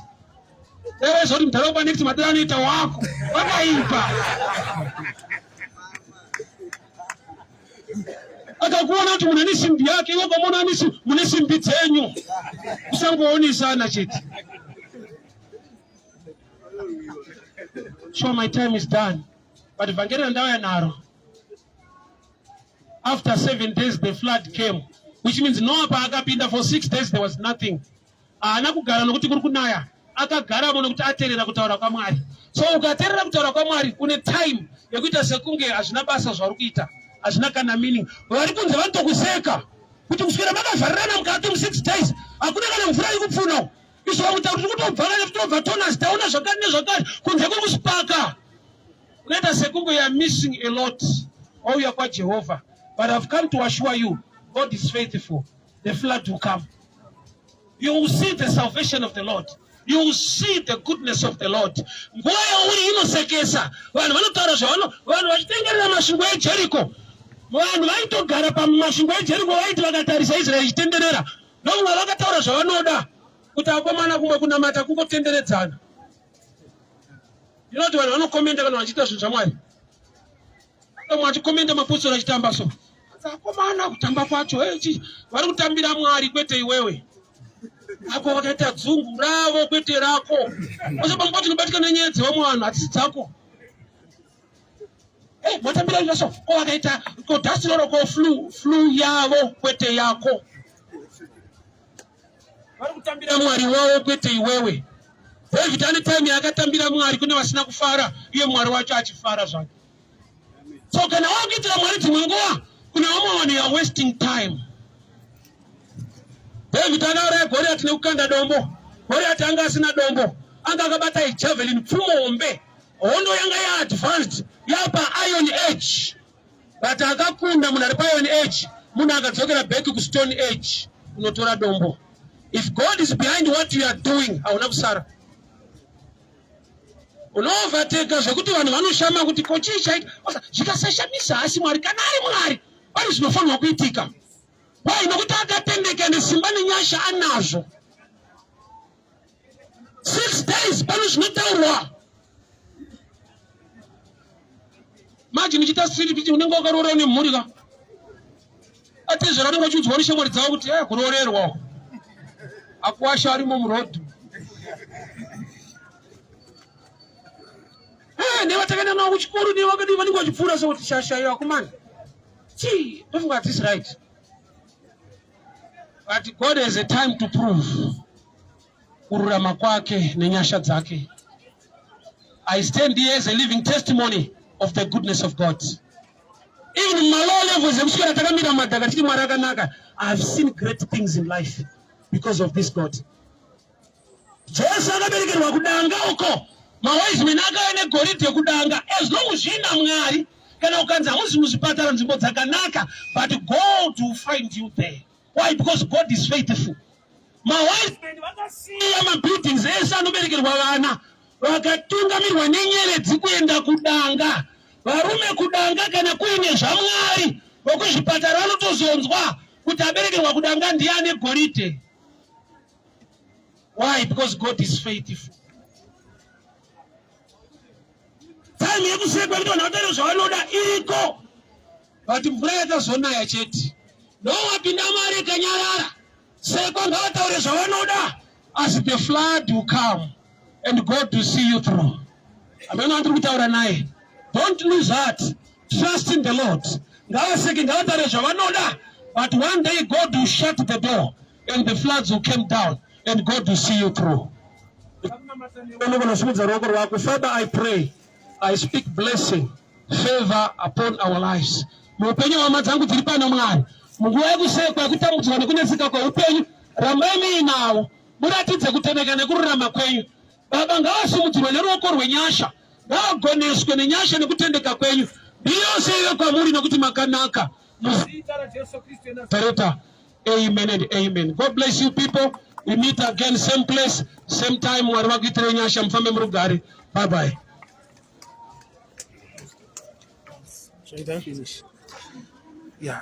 dai waiziva kuti mudhara wepanext matida anoita wako wakaipa akakuona kuti munhu ane simbi yake iwe ukamuona ane mune simbi dzenyu kusangoonesana chete so my time is done but vhangeri randauya naro after seven days the flood came which means noa paakapinda for six days there was nothing Haana kugara nokuti kuri kunaya, akagaramo nokuti aterera kutaura kwaMwari. So ukaterera kutaura kwaMwari une time yekuita sekunge hazvina basa zvauri kuita, hazvina kana meaning. Vari kunze vanotokuseka kuti kuswera makavharirana mukati mu six days hakuna kana mvura iri kupfuna. Isu vamwe tauri tiri kutobva kana totobva tonasi taona zvakati nezvakati kunze kuri kusipaka. Unoita sekunge you are missing a lot wauya kwaJehovha. But I've come to assure you God is faithful. The flood will come. You will see the salvation of the Lord. You will see the goodness of the Lord. Nguva yauri inosekesa. Vanhu vanotaura zvavano, vanhu vachitengerera masvingo eJeriko. Vanhu vaitogara pamasvingo eJeriko vaiti vakatarisa Israeri ichitenderera. Ndokunga vakataura zvavanoda kuti akomana kumwe kunamata kungotenderedzana. Ndinoti vanhu vanokomenda kana vachiita zvinhu zvaMwari. Vamwe vachikomenda mapostori achitamba so. Akomana kutamba kwacho eh, vari kutambira Mwari kwete iwewe. Ako vakaita dzungu ravo kwete rako. Ose pamwe pacho unobatika nenyaya dzevamwe vanhu hatisi dzako. Eh, matambira ita so. Ko vakaita ko dust roro ko flu flu yavo kwete yako. Vari kutambira Mwari wavo kwete iwewe. David ane time yaakatambira Mwari kune vasina kufara iye Mwari wacho achifara zvake. So kana wakuitira Mwari dzimwe nguva kuna vamwe vanhu you are wasting time. David akauraya Goriati nekukanda dombo. Goriati anga asina dombo, anga akabata ijavelin pfumo hombe. Hondo yanga yaadvanced yapa iron age but akakunda munhu ari pairon age munhu akadzokera back kustone age unotora dombo if god is behind what you are doing hauna kusara unovateka zvekuti vanhu vanoshama kuti ko chii chaita zvikasashamisa asi mwari kana ari mwari pane zvinofanirwa kuitika why nokuti akatendeka nesimba nenyasha anazvo six days pane zvinotaurwa manje ndichiita street preaching unenge wakaroora nemhuri ka atezvara anenge achiudzwa neshamwari dzavo kuti eh kuroorerwa akuwasha arimo muroad eh nevatakaenda navo kuchikoro nevakadii vanenge vachipfuura sekuti shasha iyo akomana chii ndofunga hatisi right But God has a time to prove kururama kwake nenyasha dzake. I stand here as a living testimony of the goodness of God. Even malow levels ekuswera takamira madhaka tichiti Mwari akanaka, I have seen great things in life because of this God. Jesu akaberekerwa kudanga uko mawise men akauya negoridhe kudanga as long zvina Mwari. Kana ukanzi hauzi muzvipatara, nzvimbo dzakanaka, but God will find you there. Why? Because God is faithful. Mawise men vakasiya mabuildings ese anoberekerwa vana, vakatungamirwa nenyeredzi kuenda kudanga. Varume, kudanga kana kuine zvaMwari, vokuzvipatara vanotozonzwa kuti aberekerwa kudanga ndiye ane goridhe. Why? Because God is faithful. Time yekusekwa kuti vanhu vataure zvavanoda iriko, but mvura yakazonaya chete. Nowapinda mari ikanyarara, sekwa, ngavataure zvavanoda, asi the flood will come and God will see you through. Ameno andiri kutaura naye, don't lose heart, trust in the Lord. Ngavaseke, ngavataure zvavanoda, but one day God will shut the door and the floods will come down and God will see you through. Unogona kusimudza ruoko rwako. Father, I pray, I speak blessing, favor upon our lives, muupenyu hwama dzangu dziri pano. Mwari, munguva yekusekwa, yekutambudzwa nekunetseka kweupenyu, rambai muinavo, muratidze kutendeka nekururama kwenyu. Baba, ngavasimudzirwe neruoko rwenyasha, ngavagoneswe nenyasha nekutendeka kwenyu. Mbiri ive kwamuri nekuti makanaka. Muzita raJesu Kristu weNazareta, amen and amen. God bless you people. We meet again, same place, same time. Mwari vakuitire nyasha, mufambe murugare. Bye bye. Finish. Yeah.